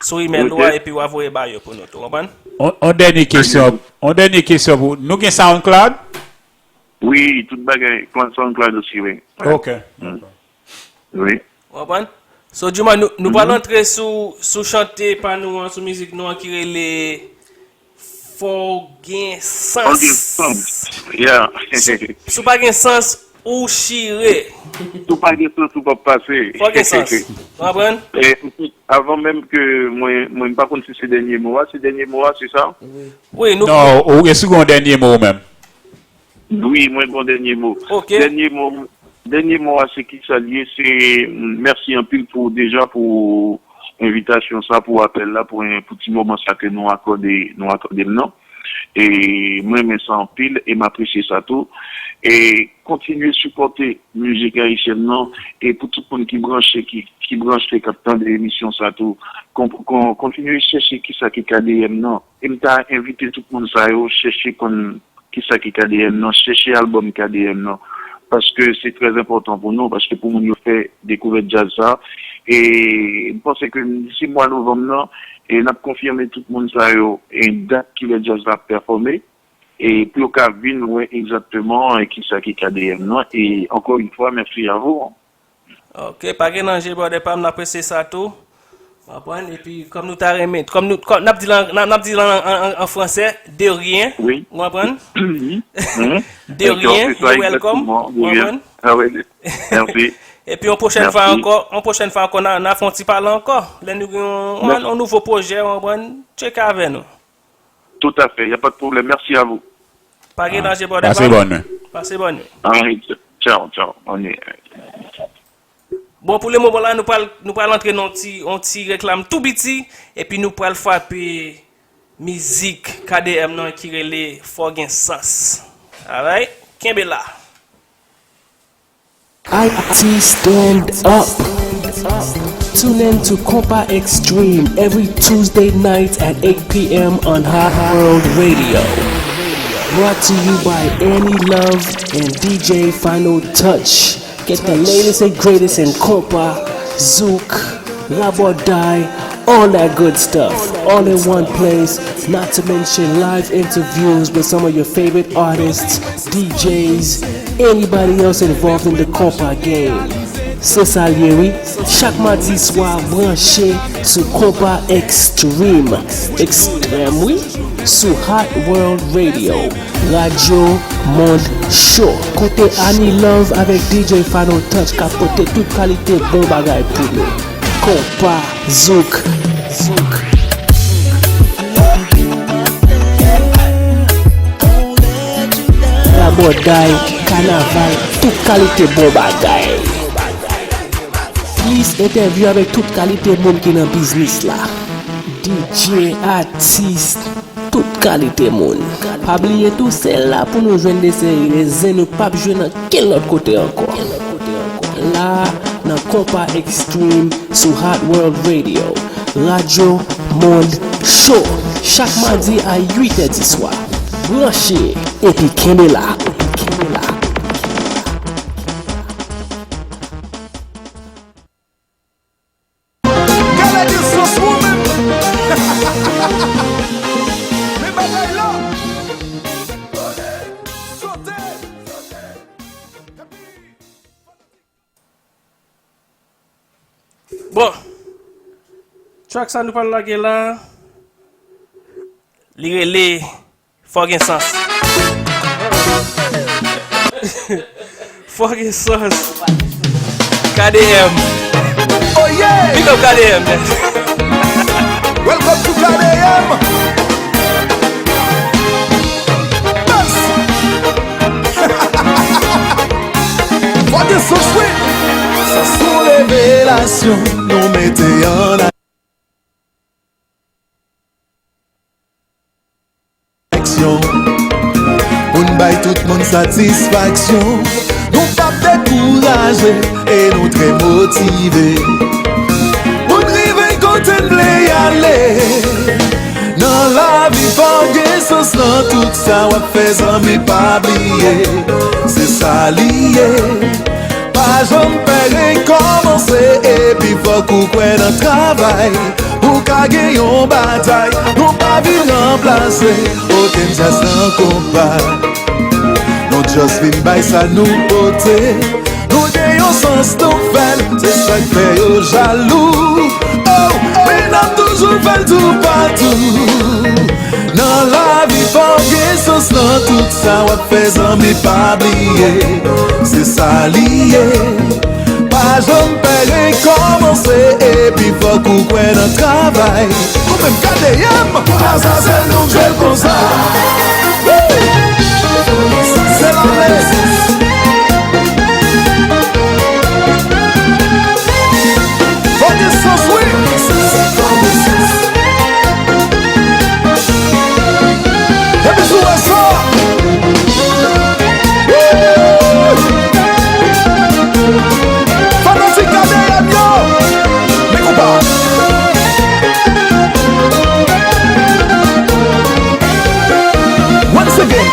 sou email ou a, epi w a voye ba yo pou nou tou, w konprann? On, on dènye kesyon, Yon dènye kesyon pou nou. Gen SoundCloud? Wi, tout bagay. Kon SoundCloud osi, wi. Ok. Mm. Wi. Ou konprann? So, Juma, nou, nou pral antre sou, sou chante pa nou an, sou mizik nou an ki rele Fò w gen sans. Fò w gen sans. Yeah. Si, si w pa gen sans, ou chire. Si w pa gen sans, ou p ap pase. Fò w gen sans. Ou konprann? E, avan menm ke mwen, mwen m pa konn si se dènye mo a, se dènye mo a, se sa? Wi, nou. Non, ou, èske w gen yon dènye mo ou menm? Wi, mwen gen yon dènye mo. Ok. Dènye mo, dènye mo a, se ki sa l ye? Se, mm, mèsi anpil pou, deja pou envitasyon sa, pou apèl la, pou, pou ti moman sa ke nou akòde, nou akòde m nan. E mwen renmen sa anpil e m apresye sa tou. E kontinye sipòte mizik ayisyèn nan. E pou tout moun ki branche, ki, ki branche, k ap tande emisyon sa tou, kon, kon, kontinye chèche kisa ki K D M nan. E m ta envite tout moun sa yo chèche konn kisa ki K D M nan, chèche albòm K D M nan. Paske se trè enpòtan pou nou, paske pou moun yo fè dekouvèt djaz sa. E m panse ke disi mwa novanm nan, e n ap konfime tout moun sa yo, e dat kilè djaz la ap pèfòme, e pou yo ka vin wè egzakteman, e kisa ki K D M nan. E encore une fois, merci à vous. Ok, pa gen danje, brother pa m, n apresye sa tou. W konprann? Epi, kòm nou ta renmen, kòm nou, kòm n ap di l an, n ap, n ap di l an, an, an, an fransè, de rien. Wi. W konprann? Mhm. De rien, you're welcome. W konprann? Ah wi, mèsi. Epi, yon pwochèn fwa ankò, yon pwochèn fwa ankò, n a, n a fè yon ti pale ankò. Lè nou gen yon, yon, yon nouvo pwojè, w konprann? Tcheke avè nou. Tout à fait, y a pas de problème. Merci à vous. Pa gen danje, brother pa m. Pase bòn nwi. Pase bòn nwi. All right. Ciao, ciao. On est. Bon, pou le moman la, nou pral, nou pral antre nan yon ti, yon ti reklam tou piti, epi nou pral frape mizik K D M nan ki rele Fò w gen sans. Alright? Kenbe la. Haiti stand up. Tune in to Compa Extreme every Tuesday night at eight p.m. on Hot World Radio. Brought to you by Annie Love and D J Final Touch. Get the latest and greatest in compa, zouk, rabòday, all that good stuff, all in one place, not to mention live interviews with some of your favorite artists, D Js, anybody else involved in the compa game. Se sa l ye, wi. Chak madi swa, branche sou Compa Extreme. Ekstrèm, wi. Sou Hot World Radio. Radyo Mond Show. Kote Annie Love avèk D J Fano Touch k ap pote tout kalite bon bagay pou nou. Konpa, zouk, zouk. Rabòday, kanaval, tout kalite bon bagay. Plis entèvyou avèk tout kalite moun ki nan biznis la. D J, atis, tout kalite moun. Pa bliye tou, se la pou nou jwenn de seri de zen nou p ap jwenn ankenn lòt kote ankò. La, nan Konpa Extreme sou Hot World Radio, Radyo Mond Show, chak madi a uit è di swa. Branche epi kenbe la, epi kenbe la. Gade de sans mwen menm. Men bagay la. Sote. Bon. Track sa nou pral lage la. Li rele Fò gen sans. Fò gen sans. K D M. Oh yeah! Big up K D M, man. Welcome to K D M. Buzz. Fò gen sans, wi. Sa se yon revelasyon nou mete an aksyon. Pou n bay tout moun satisfaksyon. Nou p ap dekouraje e nou trè motive. Pou n rive kote n vle ale. Nan lavi fò gen sans nan tout sa w ap fè, zanmi, pa bliye. Se sa li ye. Pa Pa janm pè rekòmanse, epi fòk ou kwè nan travay. Ou ka gen yon batay, nou pa vin ranplase okenn djaz nan konpa. Nou just vin bay sa nou pote. Nou gen yon sans nouvèl, se sa k fè yo jalou. Oh, men n ap toujou fè l toupatou. Nan lavi fò w gen sans nan tout sa w ap fè, zanmi, pa bliye, se sa li ye. Pa janm pè rekòmanse, epi fòk ou kwè nan travay. Ou menm gade yè m. Azazel nou jwe l konsa. Se la menm. Fò gen sans, wi. Epi si w wè sa. Fanatik K D M yo. Men konpa. Once again.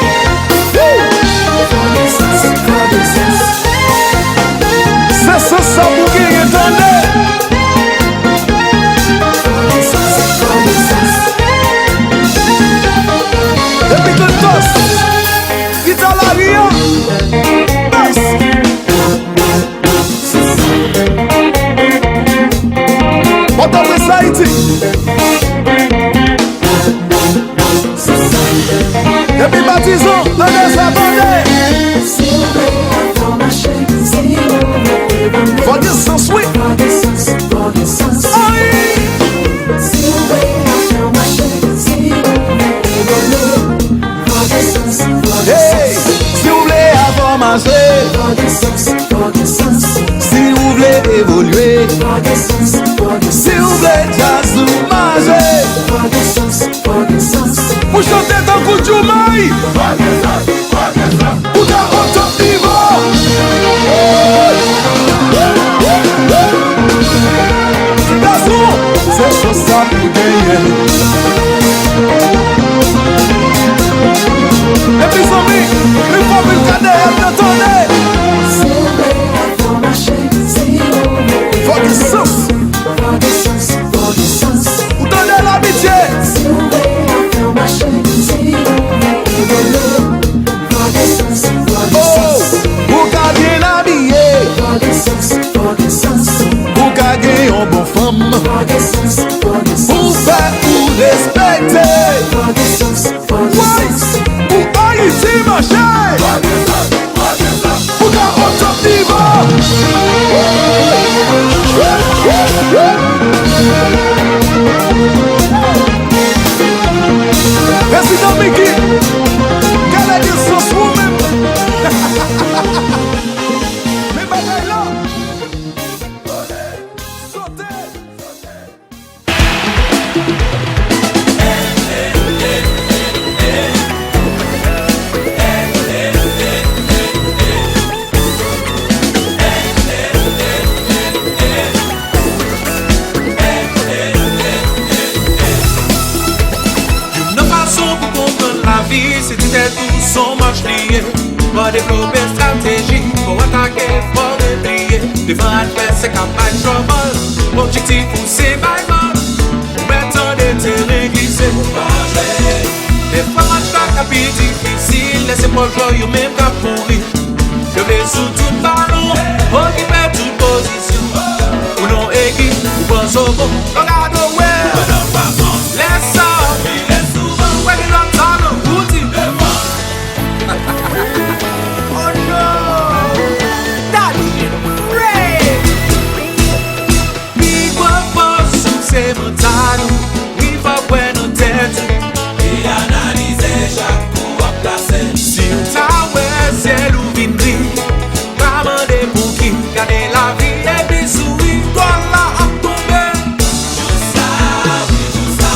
Se sans sa pou genyen, tande. Epi Clintos, gita lari a. Bass. Pòtoprens, Ayiti. Epi Patizon, tande sa, tande. Fò gen sans, wi. Ay! Hey, si w vle afè w mache, si w vle evolye, si w vle djaz ou mache, pou chante tankou Djoumay. Ou ka o top nivo. Ti gason, se sans sa pou genyen. Epi zanmi, li fò vin gade, epi yo tande. Fò gen sans. Ou tande l, abitye. Oh, ou ka byen abiye. Ou ka gen yon bon fanm. Pou fè ou respekte. Woy, pou Ayiti mache. Ou ka o top nivo. Prezidan Mickey, gade gen sans ou menm. Men bagay la. Sote. Youn nan fason pou konprann lavi, se di tèt ou se yon match li ye. Fò w devlope estrateji, fò w atake, fò w repliye. Devan advèsè k ap bay trouble, objektif ou se bay gòl. Ou mèt tande teren glise. Dèfwa match la ka pi difisil lè se pwòp jwè w yo menm k ap kouri. Yo vle sou tout balon, okipe tout pozisyon. Ou nan ekip, ou panse w bon, yo gade w wè. Lè sa, ou wè gen lòt talan, ou di devan. Oh no! That shit crazy! Pi gwo fòs ou se mantal ou, wi fò w kwè nan tèt ou. E analize chak kou w ap plase. Si w ta wè syèl ou vin gri, pa mande pouki, gade lavi epi souri, gòl la ap tonbe. Jou sa, wi, jou sa.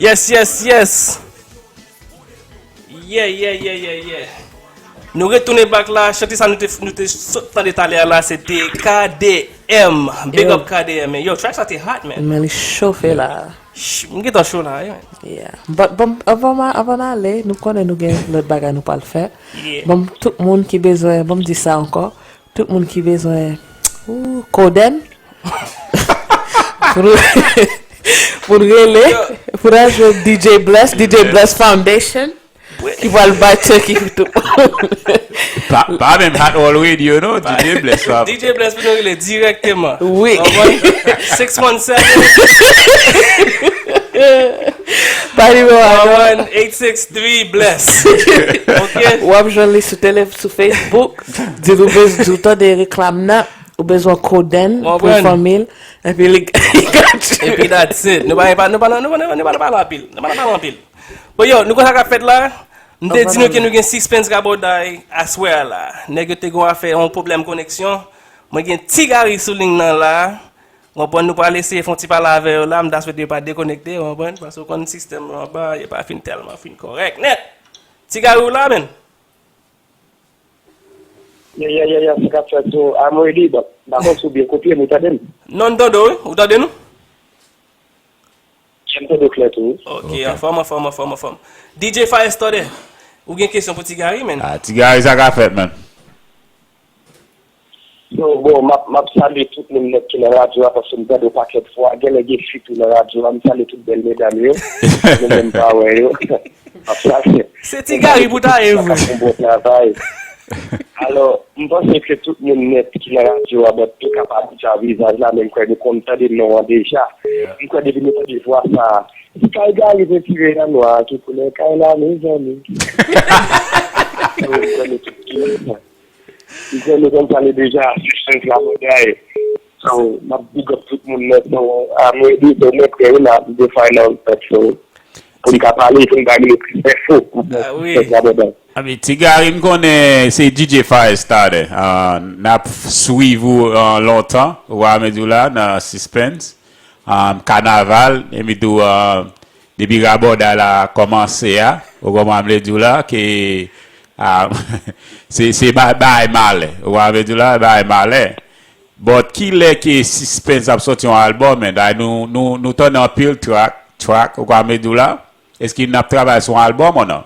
Yes, yes, yes. Yeah, yeah, yeah, yeah, yeah. Nou retounen back la. Chante sa nou te, nou te sot tande talè a la, se te K D M. Big up K D M. Yo, track sa te hot, man. Men li chofe la. Ch- M gentan cho la, yeah, man. Yeah. But, bon, avan, ma- avan n ale, nou konnen nou gen lòt bagay nou pral fè. Yeah. Bon, tout moun ki bezwen, bon, m di sa ankò. Tout moun ki bezwen, ou, kodenn, pou nou, pou nou rele, pou nou al jwenn D J Bless, D J Bless Foundation, ki pral bay check pou tout moun. Pa, pa menm Hot Oil Radio, non, D J Bless, pa. D J Bless pou nou rele dirèkteman. Wi. Konprann? Six one seven. Pa nimewo a, non. One one eight six three bless. Ok. W ap jwenn li sou tele, sou Facebook. Di l ou bez- di w tande reklam nan, ou bezwen kodenn pou fanmi l. Epi li, li gratuit. Epi that's it. Nou pa, nou pa, nou pa, nou pa, nou pa, nou pa pale anpil. Nou pa pale anpil. Bon, yo, nou konn sa k ap fèt la. M te di nou ke nou gen Sispanse Rabòday aswè a la. Nèg yo te gon afè, yon pwoblèm koneksyon. Mwen gen Ti Gary sou liy nan la. Ou konprann, nou pral eseye fè yon ti pale avè yo la. M ta swete yo pa dekonekte, ou konprann, paske ou konn sistèm yo anba, yo pa fin tèlman fin kòrèk nèt. Ti Gary, ou la, menn? Yeah, yeah, yeah, yeah, sa k ap fèt tou. I'm ready, but m pa konn si w byen kopye m, ou tande m? Non, n tande w, wi. Ou tande nou? M tande w klè tou, wi. Ok, anfòm, anfòm, anfòm, anfòm. D J Firestarter, ou gen kesyon pou Ti Gary, menn? Ah, Ti Gary, sa k ap fèt, menn? Yo, bon, m ap, m ap salye tout moun nèt ki nan radyo a, paske m tande w pakèt fwa. Genlè gen fi tou nan radyo a. M salye tout bèl medam yo. Nou menm pa wè yo. M ap salye. Se Ti Gary pou ta ye vre. Bon travay. Alò, m panse ke tout moun nèt ki nan radyo a, but yo ka pa deja vizaj la, men m kwè nou konn tande non an deja. M kwè depi nou tande vwa sa a, se kay Gary retire nan nwa a ki koulè kay la, mezanmi. So, m kwè nou tout ki la. M kwè nou konn pale deja, Sispanse Rabòday. So, m ap big up tout moun nèt, so, I'm ready, so, mwen prè wi la, the final step, so, pou m ka pale, pou m bay nou plis enfo. Ah wi. Sispanse Rabòday. Anben, Ti Gary, m konnen se D J Firestarter. Ah, n ap swiv ou, ah, lontan, ou wè, m di w la, nan Sispanse. Ah, kanaval, e m di w, ah, depi Rabòday la kòmanse a, ou konprann m vle di w la, ke, ah, se, se ba- bagay malè. Ou konprann m vle di w la, bagay malè. But kilè ke Sispanse ap sòti yon album, man? Dayè, nou, nou, nou tande anpil track, track, ou konprann m vle di w la? Èske n ap travay sou yon album ou non?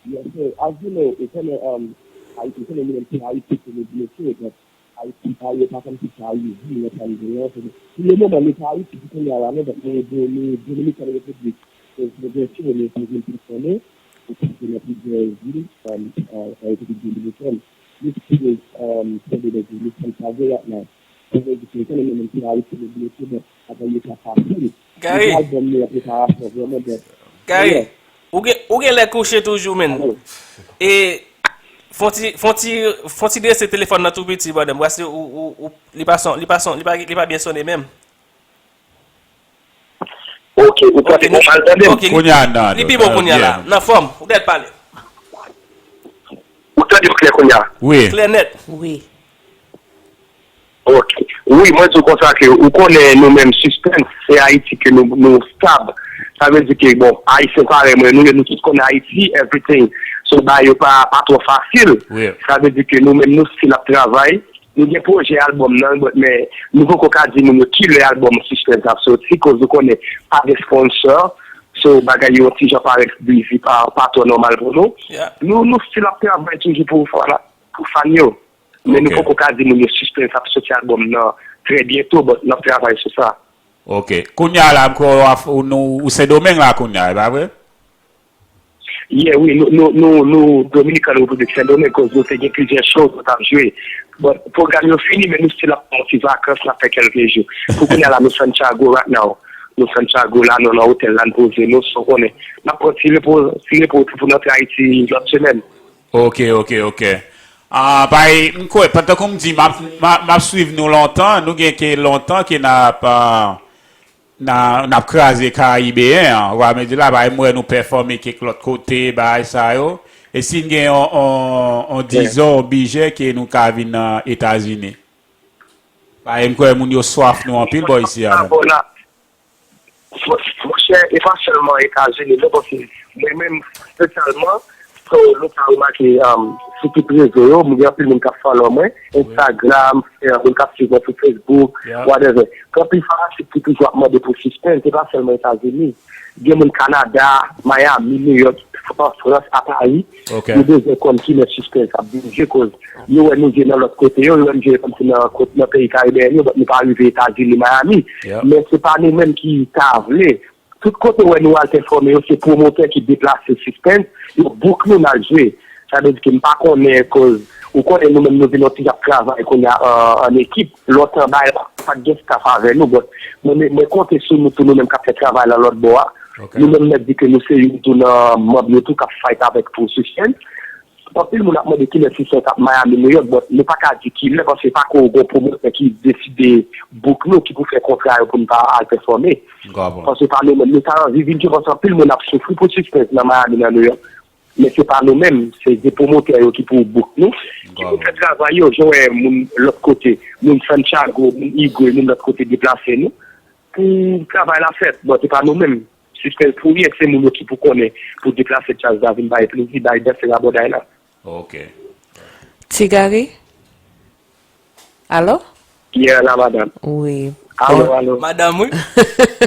Yes, sir. As you know, ou konnen, um, Ayiti, ou konnen nou menm se Ayiti ke nou bloke, donk, Ayiti pa, yo pa konn ki sa rive nan sa rive an. Pou le moman, nou pa Ayiti pou kounye a la, non, donk, nou, nou, nou Dominican Republic. Donk, nou byen si, nou, nou vin pou konnen, nou pase nan plizyè vil, um, an, an Repiblik Dominikèn. Nou sipoze, um, kenbe nan vil, nou fè travay la. Gary, ou gen, ou gen lè kouche toujou, menn. E, fon ti, fon ti, fon ti drese telefòn nan tou piti, brother m, paske ou, ou, ou, li pa son, li pa son, li pa, li pa byen sonnen menm. Ok, ou tande m mal tande m? Ok, li pi bon kounye a la. Nan fòm, ou dèt pale. Ou tande m klè kounye a? Wi. Klè nèt. Wi. Ok. Wi, mwen di w konsa ke ou konnen nou menm Sispanse, se Ayiti ke nou, nou stab. Sa vle di ke, bon, Ayisyen parèy mwen, nou, nou tout konnen Ayiti, everything. So, bagay yo pa, pa twò fasil. Wi. Sa vle di ke nou menm, nou still ap travay. Nou gen pwojè album nan, but, men nou poko ka di moun yo kilè album Sispanse ap soti, koz ou konnen pa gen sponsor. So, bagay yo yon ti jan parèt busy, pa, pa twò nòmal pou nou. Yeah. Nou, nou still ap travay toujou pou, pou fan yo. Men nou poko ka di moun yo Sispanse ap soti album nan trè byento, but n ap travay sou sa. Ok. Kounye a la, m kwè w a, ou, nou, ou Sendomeng la kounye a, e pa vre? Yeah, wi, nou, nou, nou, nou Dominican Republic, Sendomeng, koz nou te gen plizyè show nou t ap jwe. But pwogram yo fini, men nou still ap pran yon ti vakans, n ap fè kèlke jou. Pou kounye a la, nou Santiago right now. Nou Santiago la, nou nan otèl la, n poze nou, so w konnen. N ap pran ti repo, ti repo tou pou n antre Ayiti lòt semèn. Ok, ok, ok. Ah, bay, m kwè, pandan tankou m di, m ap, m ap, m ap swiv nou lontan, nou gen ke lontan ke n ap, ah, n a, n ap kraze Karibeyen an, ou konprann m di la, bay, m wè nou pèfòme kèk lòt kote, bagay sa yo. E si n gen yon, yon, yon, dizon, yon bijè ke nou ka vin nan Etazini? Bay, m kwè moun yo swaf nou anpil bò isi a, menm. Monchè, e pa sèlman Etazini, non, paske mwen menm, espesyalman, so, nou ka remake, um, sou tout rezo yo, mwen gen anpil moun k ap follow mwen, Instagram, eh, moun k ap swiv mwen sou Facebook, whatever. Gen anpil fanatik ki toujou ap mande pou Sispann, se pa sèlman Etazini. Gen moun Kanada, Miami, New York, an Frans, a Pari, yo bezwen konn kilè Sispann ap dirije, koz yo wè nou je nan lòt kote yo, yo wè nou je kòmsi nan, kot, nan peyi Karibeyen yo, but nou pa rive Etazini, Miami. Men se pa nou menm ki ta vle. Tout kote ou wè nou al pèfòme yo, se pwomotè ki deplase Sispann, yo book nou n al jwe. Sa vle di ke m pa konnen, koz ou konnen nou menm nou vin yon ti jan travay kounye a an, an ekip. Lontan bagay pa, pa t gen staff avè nou, but mwen, mwen konte sou nou tou nou menm k ap fè travay la lòt bò a. Nou menm n ap di ke nou se youn tou nan manm yo tou k ap fight avèk pou Sispann. Anpil moun ap mande kilè Sispann ap Miami, New York, but nou pa ka di kilè, paske pa ko gon pwomotè ki deside book nou, ki pou fè kontra yo pou n pa al pèfòme. Paske pa nou menm, nou ta anvi vin jwe, paske anpil moun ap soufri pou Sispann nan Miami, nan New York. Men se pa nou menm, se de pwomotè yo ki pou book nou, ki pou fè travay yo, jan w wè moun lòt kote, moun Santiago, moun Higüey, moun lòt kote deplase nou, pou travay la fèt, but se pa nou menm. Sispann pou ye, se moun yo ki pou konnen, pou deplase djaz la vin bay plezi, bay danse rabòday la. Ti Gary? Alo? Yeah, la madanm. Wi. Alo, alo. Madanm, wi.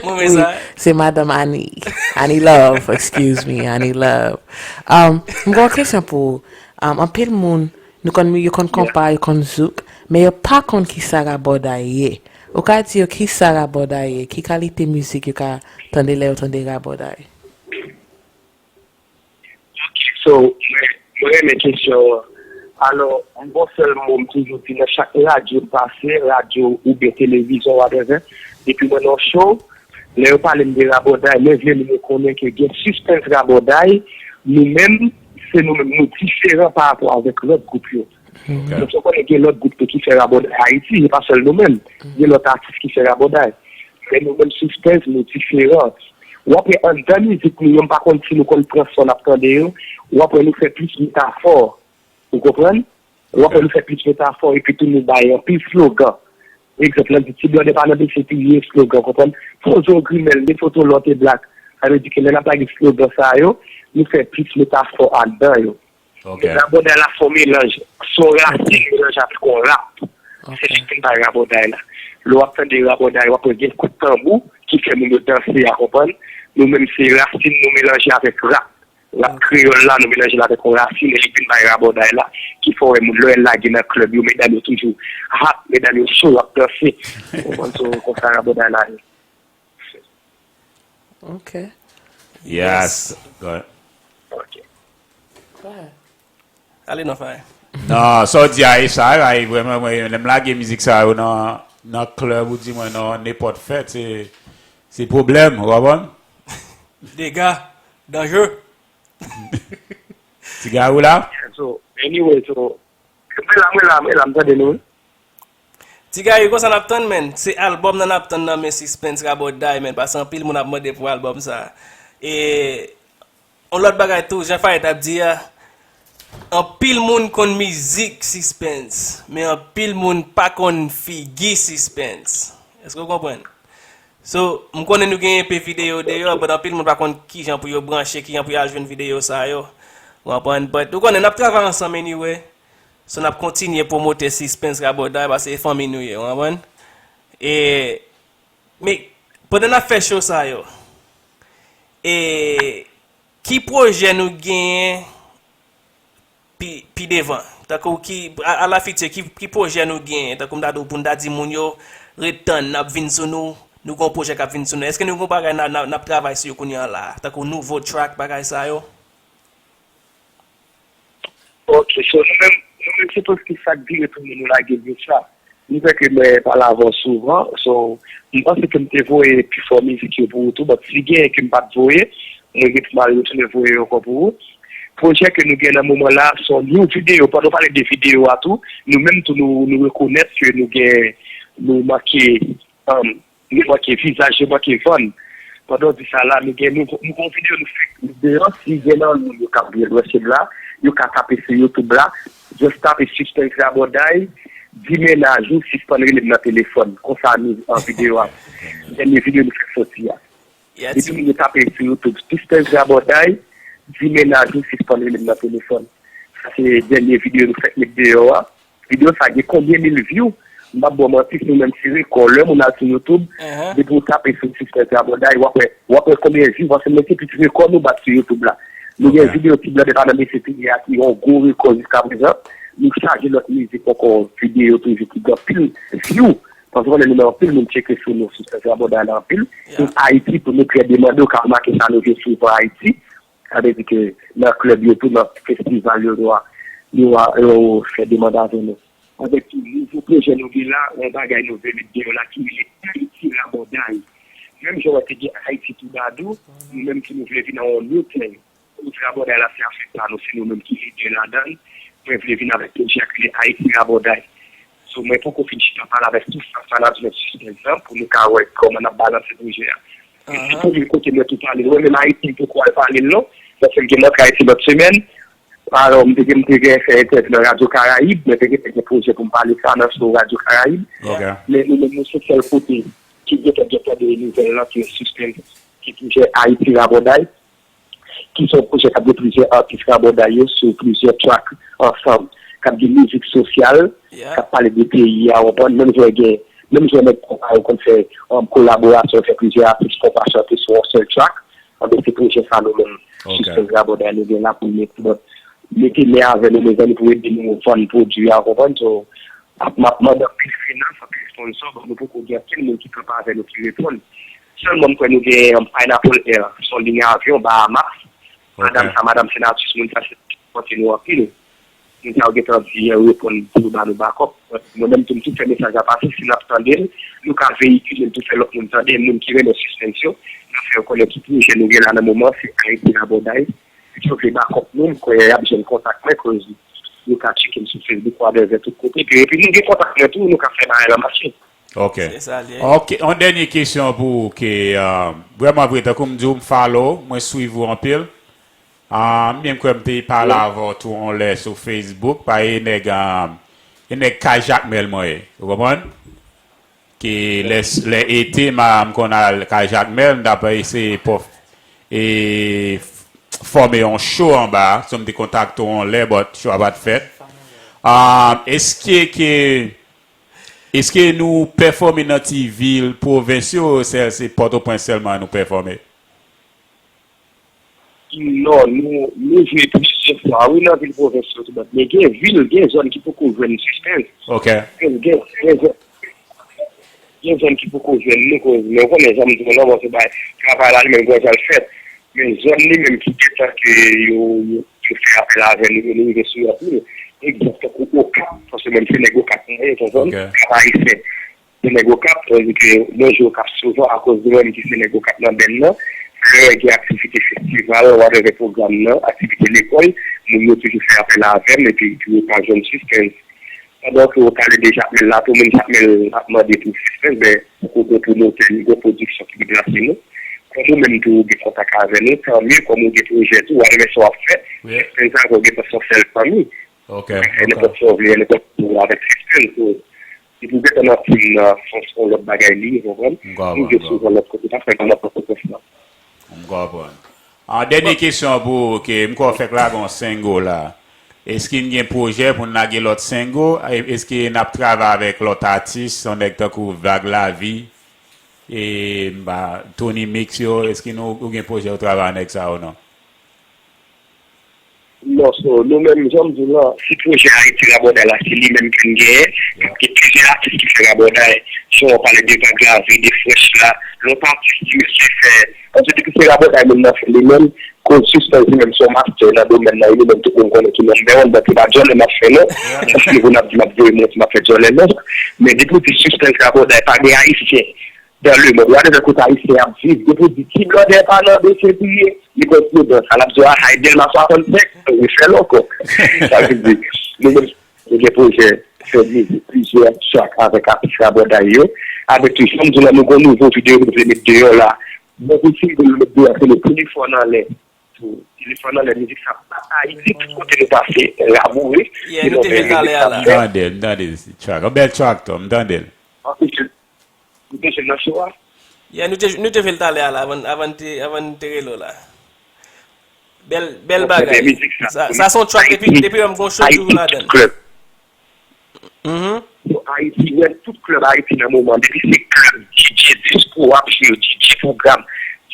Mwen menm sa. Se madanm Annie. Annie Love, excuse me, Annie Love. Um, m gen yon kesyon pou ou. Um, anpil moun, nou konn, yo konn konpa, yo konn zouk, men yo pa konn kisa rabòday ye. Ou ka di yo kisa rabòday ye, ki kalite mizik yo ka tande lè yo tande rabòday? Ok, so, mwen, mwen renmen kesyon an. Alò, m gon sèl mo m toujou di nan chak radyo m pase, radyo oubyen televizyon, whatever, depi mwen nan show, lè yo pale m de rabòday, mwen vle moun yo konnen ke gen Sispann rabòday, nou menm, se nou menm, nou diferan pa rapò avèk lòt gwoup yo. Donk, ou konnen gen lòt gwoup tou ki fè rabòday Ayiti, se pa sèl nou menm. Gen lòt atis ki fè rabòday. Men nou menm Sispann, nou diferan. W ap wè anndan mizik nou yo, m pa konn si nou konn pran son n ap tande yo, w ap wè nou fè plis metafò. Ou konprann? W ap wè nou fè plis metafò, epi tou nou bay anpil slogan. Egzanp, lè m di ti blòdè pa nan bese tou ye slogan, konprann? Poze w grimèl, de foto lè w te blak. Sa vle di ke lè n ap lage slogan sa yo, nou fè plis metafò anndan yo. Rabòday la se yon melanj, se yon rasin melanje avèk yon rap. Se sa ki bay rabòday la. Lè w ap tande rabòday, w ap wè gen kout tanbou ki fè moun yo danse a, konprann? Nou menm se rasin nou melanje avèk rap. Rap kreyòl la, nou melanje l avèk yon rasin, e li vin bay rabòday la, ki fè w wè moun lè w lage nan klèb yo, medam yo toujou hot, medam yo cho, ap danse. Ou konprann? So, konsa rabòday la ye. Ok. Yes. Ale non fè. Non, sa w di a e sa, e vrèman, mwen, lè m lage mizik sa yo nan, nan klèb ou di mwen nan nenpòt fèt, se, se pwoblèm, ou konprann? Dega, danje. Ti Garou la? So, anyway, so, mwen la, mwen la, mwen la, m tande nou. Ti Gary, konsa n ap tann, menn. Se albòm nan n ap tann nan men Sispann Rabòday, menn, paske anpil moun ap mande pou albòm sa. E yon lòt bagay tou, jan Faye t ap di a, anpil moun konn mizik Sispann, men anpil moun pa konn figi Sispann. Èske w konprann? So, m konnen nou gen enpe videyo deyò, but anpil moun pa konn kijan pou yo branche, kijan pou yo al jwenn videyo sa yo. Ou konprann? But ou konnen n ap travay ansanm anyway. So n ap kontinye pwomote Sispann Rabòday paske se fanmi nou ye, ou konprann? E, men, pandan n ap fè show sa yo, e, ki pwojè nou genyen pi, pi devan? Tankou ki, a, a la fiti, ki, ki pwojè nou genyen? Tankou m ta di w, pou n ta di moun yo, ret tann, n ap vin sou nou, nou gen yon pwojè k ap vin sou nou. Èske nou gen yon bagay n a, n a, n ap travay sou yo kounye a la? Tankou nouvo track, bagay sa yo? Ok, so nou menm, nou menm se prèske chak vire tounen nou lage mizik la. Nou fè ke mwen pale avè w souvan, so, m panse ke m te voye pifò mizik yo pou ou tou, but si genyen ke m pa t voye, mwen gen pou m al retounen voye yo ankò pou ou. Pwojè ke nou gen nan moman la, se yon new videyo, pandan w pale de videyo a tou, nou menm tou nou, nou rekonèt ke nou gen, nou manke, um, yo manke vizaj, yo manke vann. Pandan w di sa la, nou gen, nou, nou gen yon videyo nou fè deyò, si gen nan moun yo k ap byen lwen sèn la, yo ka tape sou YouTube la, just tape Sispann Rabòday, di mennaj ou sispann rele m nan telefòn. Konsa nou an videyo a. Dènye videyo nou fè soti a. Depi moun yo tape sou YouTube, Sisters Rabòday, di mennaj ou sispann rele m nan telefòn. Sa se dènye videyo nou fèk met deyò a. Videyo sa gen konbyen mil view? M p ap ba w manti, se nou menm ki rekò. Lè moun al sou YouTube, depi w tape sou Sisters Rabòday, w ap wè, w ap wè konbyen view, paske nou se plis rekò nou bat sou YouTube la. Nou gen videyo ti blan de pa nan mesye peyi a ki yon gwo rekò jiska prezan. Nou chaje lòt mizik ankò, videyo toujou ki gen anpil view. Paske konnen nou men anpil moun tcheke sou nou, Sisters Rabòday la anpil. E Ayiti, pou nou trè demande, w ka remake sa, nou vin souvan Ayiti. Sa vle di ke nan klèb yo tou, nan festival yo, yo, yo, yo fè demann avè nou. Avèk tout nouvo pwojè nou gen la, yon bagay nou vle met deyò la ki rele Ayiti Rabòday. Menm jan w wè te gen Ayiti Toubadou, nou menm tou nou vle vin nan yon lotèl. Ayiti Rabòday la se afè pa nou, se nou menm ki lidè ladan l. Mwen vle vin avèk pwojè a ki rele Ayiti Rabòday. So, mwen poko fin chita pale avèk tout staff management Sisters lan pou nou ka wè kòman n ap balanse pwojè a. E se premye kote mwen tou pale l. Mwen menm Ayiti, m poko al pale l non. Paske m gen m antre Ayiti lòt semèn. Alò, m te gen, m te gen fè entèvyou nan Radyo Karayib. Mwen te gen, te gen pwojè pou m pale sa nan show Radyo Karayib. Men nou menm, nou se sèl kote ki gentan, gentan de nouvèl lan, ki Sisters, ki pwojè Ayiti Rabòday. Ki se yon pwojè k ap gen plizyè atis rabòday yo sou plizyè track ansanm, k ap gen mizik sosyal, k ap pale de peyi a, w konprann? Menm jan gen, menm jan nèg konpa yo konn fè, um, kolaborasyon, fè plizyè atis konpa chante sou yon sèl track, anben se pwojè sa nou menm, Sisters Rabòday, nou gen la pou n mete, mete men avè nou, mezanmi, pou ede nou vann pwodui a, w konprann? So, ap, m ap mande anpil finans, anpil sponsor, bon, nou poko gen anpil moun ki kanpe avè nou ki reponn. Sèlman m kwè nou gen, um, Pineapple Air, se yon liy avyon Bahamas. Madanm sa, madanm senatus, moun sa se sipòte nou anpil. Moun sa yo gentan di yo reponn pou yo ba nou bakòp. Mwen menm tou, m tou fè mesaj la pase, si n ap tande l, nou ka veyikile l tou fè lòt moun tande, moun ki renmen Sisters yo, n ap fè yo konnen ki pwojè nou gen la nan moman, se Ayiti Rabòday. Si yo vle bakòp nou, m kwè y ap jwenn kontak mwen, koz yo ka tcheke m sou Facebook, whatever, tout kote. Epi, epi nou gen kontak mwen tou, nou ka fè bagay la mache. Ok. Ok, yon dènye kesyon pou ou ke, uh, vrèman vre, tankou m di w, m follow, mwen swiv ou anpil. Uh, m byen kwè m te pale avè w tou yon lè sou Facebook, pa e nèg, uh, e nèg Kay Jakmèl mwen ye, ou konprann? Ke lè, lè ete, m a, m konn al Kay Jakmèl, m t ap eseye pòf, e f-, fòme yon show anba, so m te kontakte w yon lè, but show a pa t fèt. Um, eske ke, eske nou pèfòme nan ti vil pwovens yo, se, se Pòtoprens sèlman nou pèfòme? Non, nou, nou jwe plizyè fwa, wi, nan vil pwovens yo tou, men gen vil, gen zòn ki poko jwenn Sisters. Ok. Gen, gen, gen zòn, gen zòn ki poko jwenn nou, koz, men ou konnen, jan m di w lan, bon, se bay, travay la li menm, gen jan l fèt. Men zòn li menm ki gentan ke yo, yo, yo fè apèl avè nou, yo, nou rive sou yo anpil. Egzanp, tankou Okap, paske menm se nèg Okap mwen ye, konprann? Kap Ayisyen. Se nèg Okap, tandis ke mwen jwe Okap souvan akoz de mwen menm ki se nèg Okap nan band nan. Lè gen aktivite festival, whatever pwogram nan, aktivite lekòl, moun yo toujou fè apèl avè m epi pou yo ka jwenn Sisters. Pandan ke w pale de Jakmèl la, tou moun Jakmèl ap mande pou Sisters, men poko gon pwomotè ni gon pwodiksyon ki deplase nou. Kòm ou menm tou ou gen kontak avè nou, tanmye, kòm ou gen pwojè tou, whatever sa w ap fè, Sisters avè w gentan se yon sèl fanmi. Ok, ok. Nenpòt sa w vle, nenpòt sa w vle avèk Sisters, so, depi w gentan nan tim nan, se yon lòt bagay li ye, ou konprann? M konprann, m konprann. M vle souvan lòt kote, pa sèlman nan Pòtoprens lan. M konprann. An dènye kesyon pou ou, ke m kwè w fèk lage yon single la. Èske n gen pwojè pou n lage lòt single? E, èske n ap travay avèk lòt atis, yon nèg tankou Vag Lavi, e, m pa, Tony Mix yo, èske nou, ou gen pwojè ou travay ak nèg sa yo non? Non, so, nou menm, jan m di w lan, se pwojè Ayiti Rabòday la, se li menm ke n genyen. Paske plizyè atis ki fè rabòday, si w pale de Vag Lavi, de Fresh la, lòt atis ki mesye fè. Paske depi se rabòday moun nan fè li menm, koz Sisters li menm se yon mastè nan domèn nan, e li menm tout moun konnen ki number one, but se pa djòlè m ap fè non. Paske pou n ap di m ap voye monte, m ap fè djòlè non. Men depi w di Sisters Rabòday, pa gen Ayisyen dans le monde. Whatever kote Ayisyen ap viv, depi w di ti blòdè pa nan de fevriye, li konn slogan sa, l ap di w, a, hay Dèlma swasannsenk, refè l ankò. Sa vle di, nou menm, nou gen pwojè fè mizik, plizyè track avèk atis rabòday yo. Avèk tou, jan m di w lan, nou gen yon nouvo videyo nou vle met deyò la. Bon, pou single nou met deyò, se le Telefòn Anlè. Tou, Telefòn Anlè, mizik sa, pa Ayiti, tout kote nou pase, laboure. Yeah, nou te jwenn talè a la. M tande l, m tande l, track. Yon bèl track, tou, m tande l. Anpil, nou te jwenn nan show a? Yeah, nou te, nou te fè l talè a la, avan, avan te, avan te rele w la. Bèl, bèl bagay. Sa, sa se yon track depi, depi lè m gon show toujou ladan l. Mhm. Bon, Ayiti, wè, tout klèb Ayiti nan moman, depi se klèb, D J disko ap jwe, D J pwogram,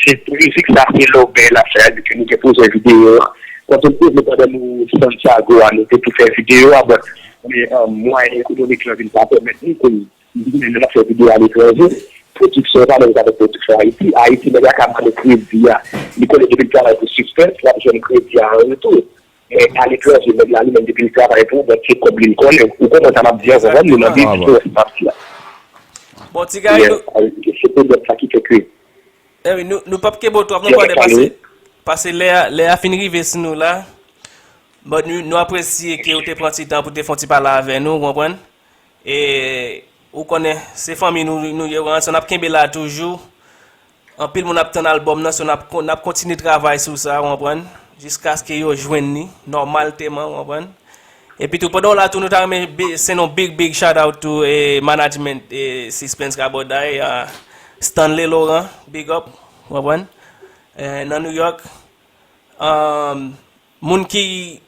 se mizik sa, se love la fè, di ke nou gen pwojè videyo a. Pandan nou te pandan nou Santiago a, nou te pou fè videyo a, but, men, um, mwayen ekonomik lan vin pa pèmèt nou, kounye a nou ap fè videyo aletranje, pwodiksyon pa menm jan avèk pwodiksyon Ayiti. Ayiti, nèg la ka ba nou kredi a. Li konnen depi l travay pou Sixpence, l ap jwenn kredi a an retou. Men aletranje, nèg la li menm depi l travay pou ou, bon, se kòb li l konnen. Ou konprann sa m ap di an, konprann, nou nan biznis nou wè sa m ap di a. Bon, Ti Gary, yeah, nou se petèt sa ki fè ke. Anyway, nou, nou p ap kenbe w twòp non, brother, pase, pase lè a, lè a fin rive sou nou la. But nou, nou apresye ke ou te pran ti tan pou te fè yon ti pale avè nou, ou konprann? E ou konnen, se fanmi nou, nou ye, w konprann, so n ap kenbe la toujou. Anpil moun ap tann albòm nan, so n ap kon-, n ap kontinye travay sou sa, ou konprann? Jiskaske yo jwenn li, nòmalteman, ou konprann? Epi tou, pandan w la tou, nou ta renmen bi-, send yon big, big shout out to, eh, management, eh, Sixpence Raboday, ah, Stanley Laurent, big up, ou konprann? Eh, nan New York. Um, moun ki,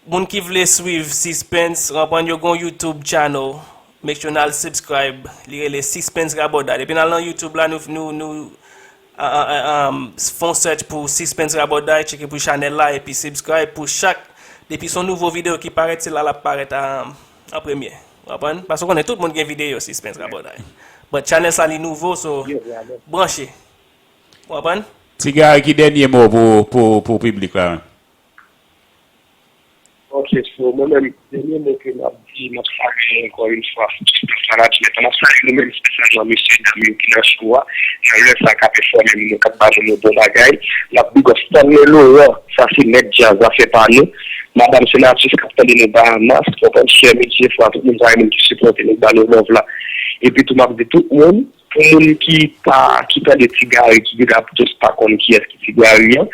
moun ki vle swiv Sixpence, ou konprann, yo gon YouTube channel. Make sure n al subscribe. Li rele Sixpence Raboday. Depi n al nan YouTube la, nou, nou, nou, a, a, a, um, fè yon search pou Sixpence Raboday, tcheke pou chanèl la, epi subscribe pou chak, depi se yon nouvo videyo ki parèt, se la l ap parèt a, an premye. Ou konprann? Paske w konnen tout moun gen videyo Sixpence Raboday. But chanèl sa li nouvo, so branche. Ou konprann? Ti Gary, ki dènye mo pou, pou, pou piblik la? Ok, so mwen menm, dènye mo ke m ap di, m ap salye ankò yon fwa, tout management la. M ap salye nou menm espesyalman mesye dam yo ki nan show a, nan lè sa k ap enfòme nou, k ap ba nou bon bagay. N ap big up Stanley Laurent, sa se mèt djaz, afè pa nou. Madanm Senatus k ap tande nou Bahamas, konprann, chè mesye, fwa, tout moun sa yo menm ki sipòte nou, ba nou love la. Epi tou, m ap di tout moun, pou moun ki pa, ki tande Ti Gary, ki gentan ap just pa konn kiyès ki Ti Gary an,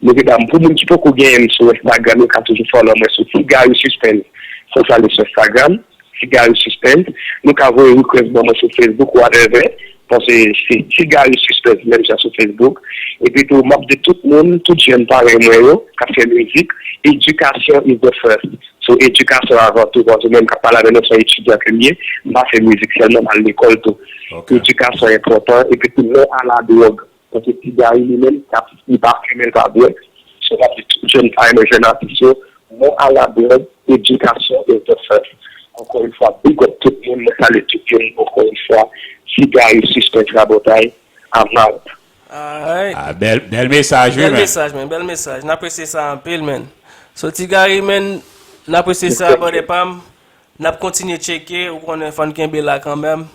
mesye dam, pou moun ki poko genyen m sou Instagram, yo ka toujou follow mwen sou Ti Gary Sixpence. Fòk sa ale sou Instagram, Ti Gary Sixpence. Nou ka voye request ban mwen sou Facebook, whatever. Paske se Ti Gary Sixpence, menm jan sou Facebook. Epi tou, m ap di tout moun, tout jèn parèy mwen yo, k ap fè mizik, education is the first. So, edikasyon avan tou, paske mwen menm k ap pale avè nou, se yon etidyan ke m ye, m pa fè mizik sèlman, m al lekòl tou. Ok. Edikasyon enpòtan, epi tou non a ladwòg, paske Ti Gary li menm, li pa fimen, li pa bwè. So, m ap di tout jèn parèy mwen, jèn atis yo, non a ladwòg, edikasyon is the first. Ankò yon fwa, big up tout moun, mwen salye tout moun, ankò yon fwa, Ti Gary Sixpence Raboday, I'm out. Alright. Ah, bèl, bèl mesaj, wi, men. Bèl mesaj, men. Bèl mesaj. N apresye sa anpil, men. So, Ti Gary, men, n apresye sa, brother pa m. N ap kontinye tcheke, ou konnen fò n kenbe la kanmenm.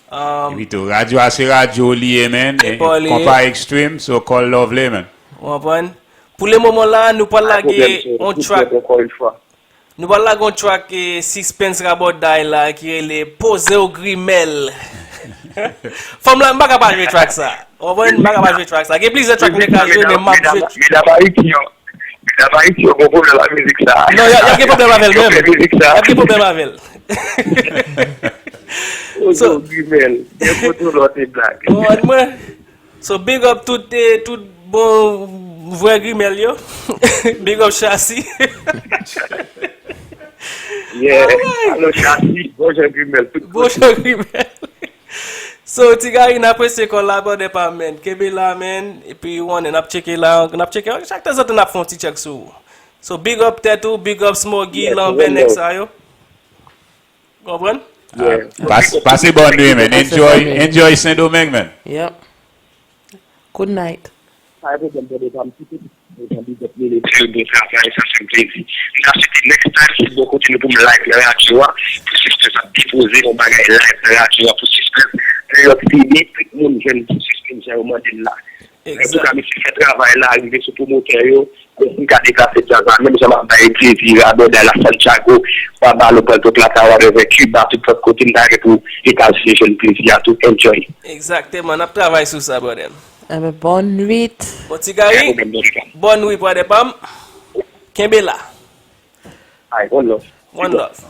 Um, Epi tou, radyo a se radyo li ye, men. E pa li ye. Konpa Extreme, so call love li, men. Ou konprann? Pou le moman la, nou pral lage yon track. Nou pral lage yon track, eh, Sixpence Raboday la ki rele Poze w Grimèl. Fanm la, m pa ka pa jwe track sa. Ou konprann? M pa ka pa jwe track sa. Gen plizyè track m te ka jwe, men m ap jwe. Medam Ayiti yo, medam Ayiti yo gon pwoblèm ak mizik sa. Non, y ap, y ap gen pwoblèm avè l menm. Yo fè mizik sa. Y ap gen pwoblèm avè l. Poze w Grimèl. Gen kote w lòt e blag. Ou konprann mwen? So, big up tout, eh, tout bon vrè grimèl yo. Big up Chasi. Yeah. Alright. Alo Chasi, bon jan grimèl, tout kote. Bon jan grimèl. So, Ti Gary, n apresye kòl la, brother pa m, man. Kenbe la, man. Epi, ou konnen, n ap tcheke la, n ap tcheke. Chak tanzantan, n ap fè yon ti tchèk sou ou. So, big up tèt ou, big up Smoggy, Lanvè, nèg sa yo. Konprann? Yeah. Ah, pas-, pase bòn nwi, man. Enjoy, enjoy Sendomeng, man. Yep. Good night. Pa gen pwoblèm, brother pa m, kite mwen jan big up Leleti, bon travay, sa fè m plezi. M ta swete next time se bò kote nou pou m live nan radyo a, pou Sixpence ap depoze yon bagay live nan radyo a, pou Sixpence nan yon C D, tout moun jwenn pou Sixpence jan yo mande l la. Antouka, mesye, fè travay la, rive sou pwomotè yo, men si m ka deplase djaz la, menm jan m ap bay plezi, Raboday la, Santiago, Wabalo, Puerto Plata, whatever, Cuba, tout lòt kote, m ta renmen pou Etazini jwenn plezi a tou, enjoy. Egzakteman, n ap travay sou sa, brother. Enben, bòn nwit. Bon, Ti Gary, bòn nwit, brother pa m. Kenbe la. Ay, one love. One love.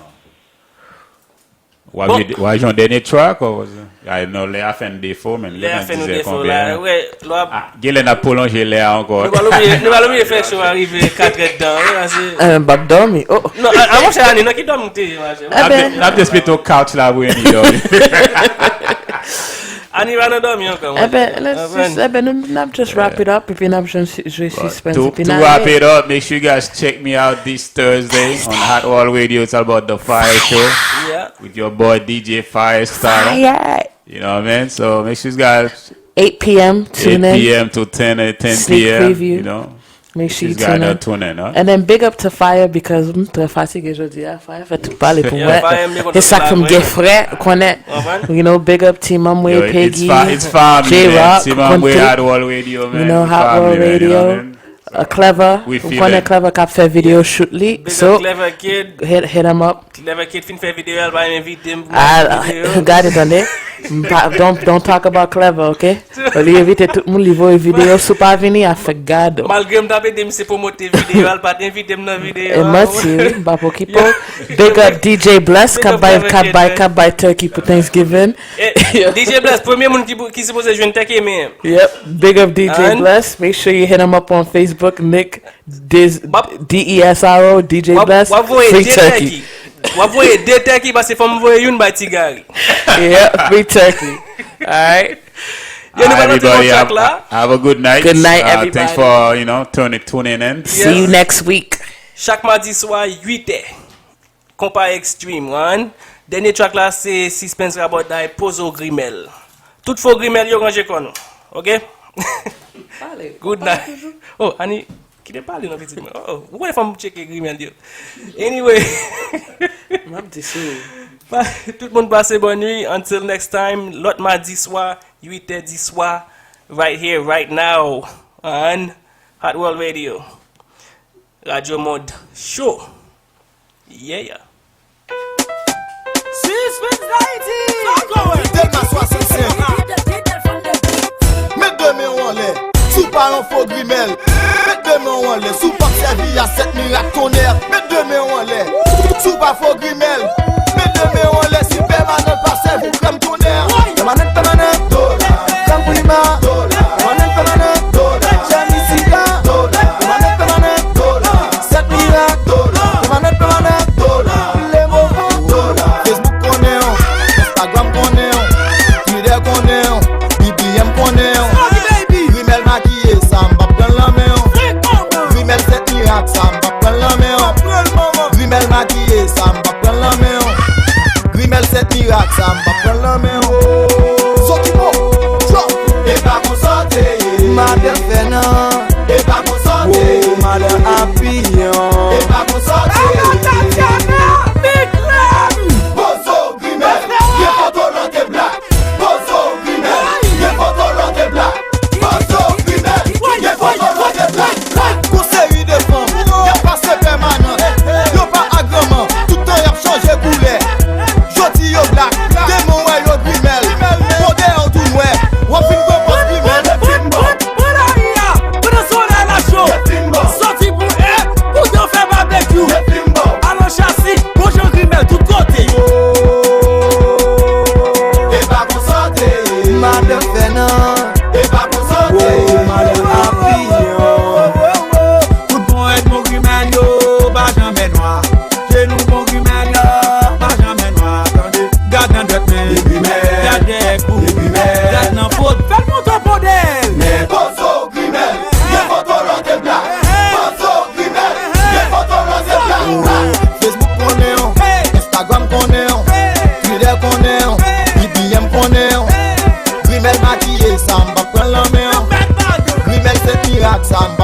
W ap jwe, w ap jwe yon dènye track, ou? Ay, non, lè a fè n defo, men. Lè a fè nou defo, la. Wè, lò ap. Ah, genlè n ap pwolonje lè a ankò. Nou pa oblije, nou pa oblije fè show a rive katrè dtan, wi, paske. Eh, m ap dòmi. Oh. Non, a, a, monchè, Ani, nan ki dòmi w te ye, monchè? N ap, n ap just mete yon couch la pou Ani dòmi. Ani pa nan dòmi ankò, monchè. Eh ben, let's just, eh ben, nou, n ap just wrap it up, epi n ap jwe, jwe suspense, epi n ale. To wrap it up, make sure you guys check me out this Thursday on Hot Oil Radio. It's all about the fire show. Yeah. With your boy D J Firestarter. Fire. You know what I mean? So make sure you guys eight p.m. tune in. Eight p.m. to ten, uh, ten p.m., you know. Make sure you tune in. Tune in, huh? And then big up to Fire because m trè fatige jodi a. Fire fè tout pale pou mwen. E sa k fè m gen frè, ou konnen. You know, big up Team Amway, Peggy, J-Rock, Team Amway, Hot Oil Radio, man. You know, Hot Oil Radio. Uh, Clever, ou konnen Clever k ap fè video shoot li. So, hit, hit him up. Clever Kid fin fè videyo a, l pa envite m pou m fè videyo. Gade, tande. M pa, don't, don't talk about Clever, ok? Li envite tout moun, li voye videyo, si w pa vini, afè gado. Malgre m t ap ede misye pwomote videyo a, l pa t envite m nan videyo a. E manti, wi, m p ap okipe w. Big up D J Bless, k ap bay, k ap bay, k ap bay turkey pou Thanksgiving. Eh, D J Bless, premye moun ki, ki sipoze jwenn turkey, men. Yep, big up D J Bless. Make sure you hit him up on Facebook, Nick Des, D E S R O, D J Bless, free turkey. W ap voye de turkey, paske fò m voye youn bay Ti Gary. Yeah, free turkey. All right. Yo, nou pral nan track la. Have a good night. Good night, everybody. Uh, thanks for, you know, tuning, tuning in. See you next week. Chak madi swa, uit è. Konpa Extreme, one. Dènye track la, se Suspense Rabòday, Pozo Grimèl. Tout fo grimèl yo, ranje kò nou. Ok? Pale. Good night. Oh, Ani, kite pale non, pitit mwen. Oh, ou konnen fò m tcheke grimèl yo. Anyway. M ap di sou. Tout moun pase bòn nwi. Until next time. Lòt madi swa, uit è di swa. Right here, right now. On Hot World Radio. Radyo Mond Cho. Yeah. Suspense Haiti! Dèlma swasannsenk. Met de men w anlè, si w pa yon fo grimèl. Met de men w anlè, si w p ap sèvi a sèt mirak tonnè. Met de men w anlè, si w pa fo grimèl. Met de men w anlè, si pèmanan pa sèvi w krèm tonnè. Pèmanan, pèmanan, dola. Krèm prima, dola. Pèmanan, pèmanan, dola. Jèmisika, dola. Pèmanan, pèmanan, dola. Sèt mirak, dola. Pèmanan, pèmanan, dola. Lemovan, dola. Facebook konnen w, Instagram konnen w, Twitter konnen w, B B M konnen w. Grimèl makiye sa, m p ap pran l nan men w. Grimèl sèt mirak sa, m p ap pran l nan men w. Grimèl makiye sa, m p ap pran l nan men w. Grimèl sèt mirak sa, m p ap pran l nan men w. Sokipo, drop. E pa konsa w te ye. Madan Fènan. E pa konsa w te ye. Madan Apiyon. E pa konsa w te ye. Pozo grimèl, ye foto lòt e blak. Pozo grimèl, ye foto lòt e blak. Pozo grimèl, ye foto lòt e blak. Gon seri de fanm, y ap pase pèmanan. Yo pa agranman, tout tan y ap chanje koulè. Jodi yo blak, demen w wè yo grimèl. Fò dèyè w tou nwè, w ap vin pran pòz grimèl. Pran lari a, pandan solèy la cho. Soti pou e, pou yo fè babekyou. Al nan chasi, bon jan grimèl tout kote. E pa konsa w te ye. Madan Fènan. E pa konsa w te ye. Madan Apiyon. Tout bon èd bon grimèl yo pa janmen nwa. Jenou bon grimèl yo pa janmen nwa. Tande, gad nan dwèt men. Gad dèyè kou. Gad nan fot. Fè l monte pon dèyè. Men pozo grimèl, ye foto lòt e blak. Pozo grimèl, ye foto lòt e blak. Facebook konnen w, Instagram konnen w, Twitter konnen w, B B M konnen w. Grimèl makiye sa, m p ap pran l nan men w. Grimèl sèt mirak sa, m p ap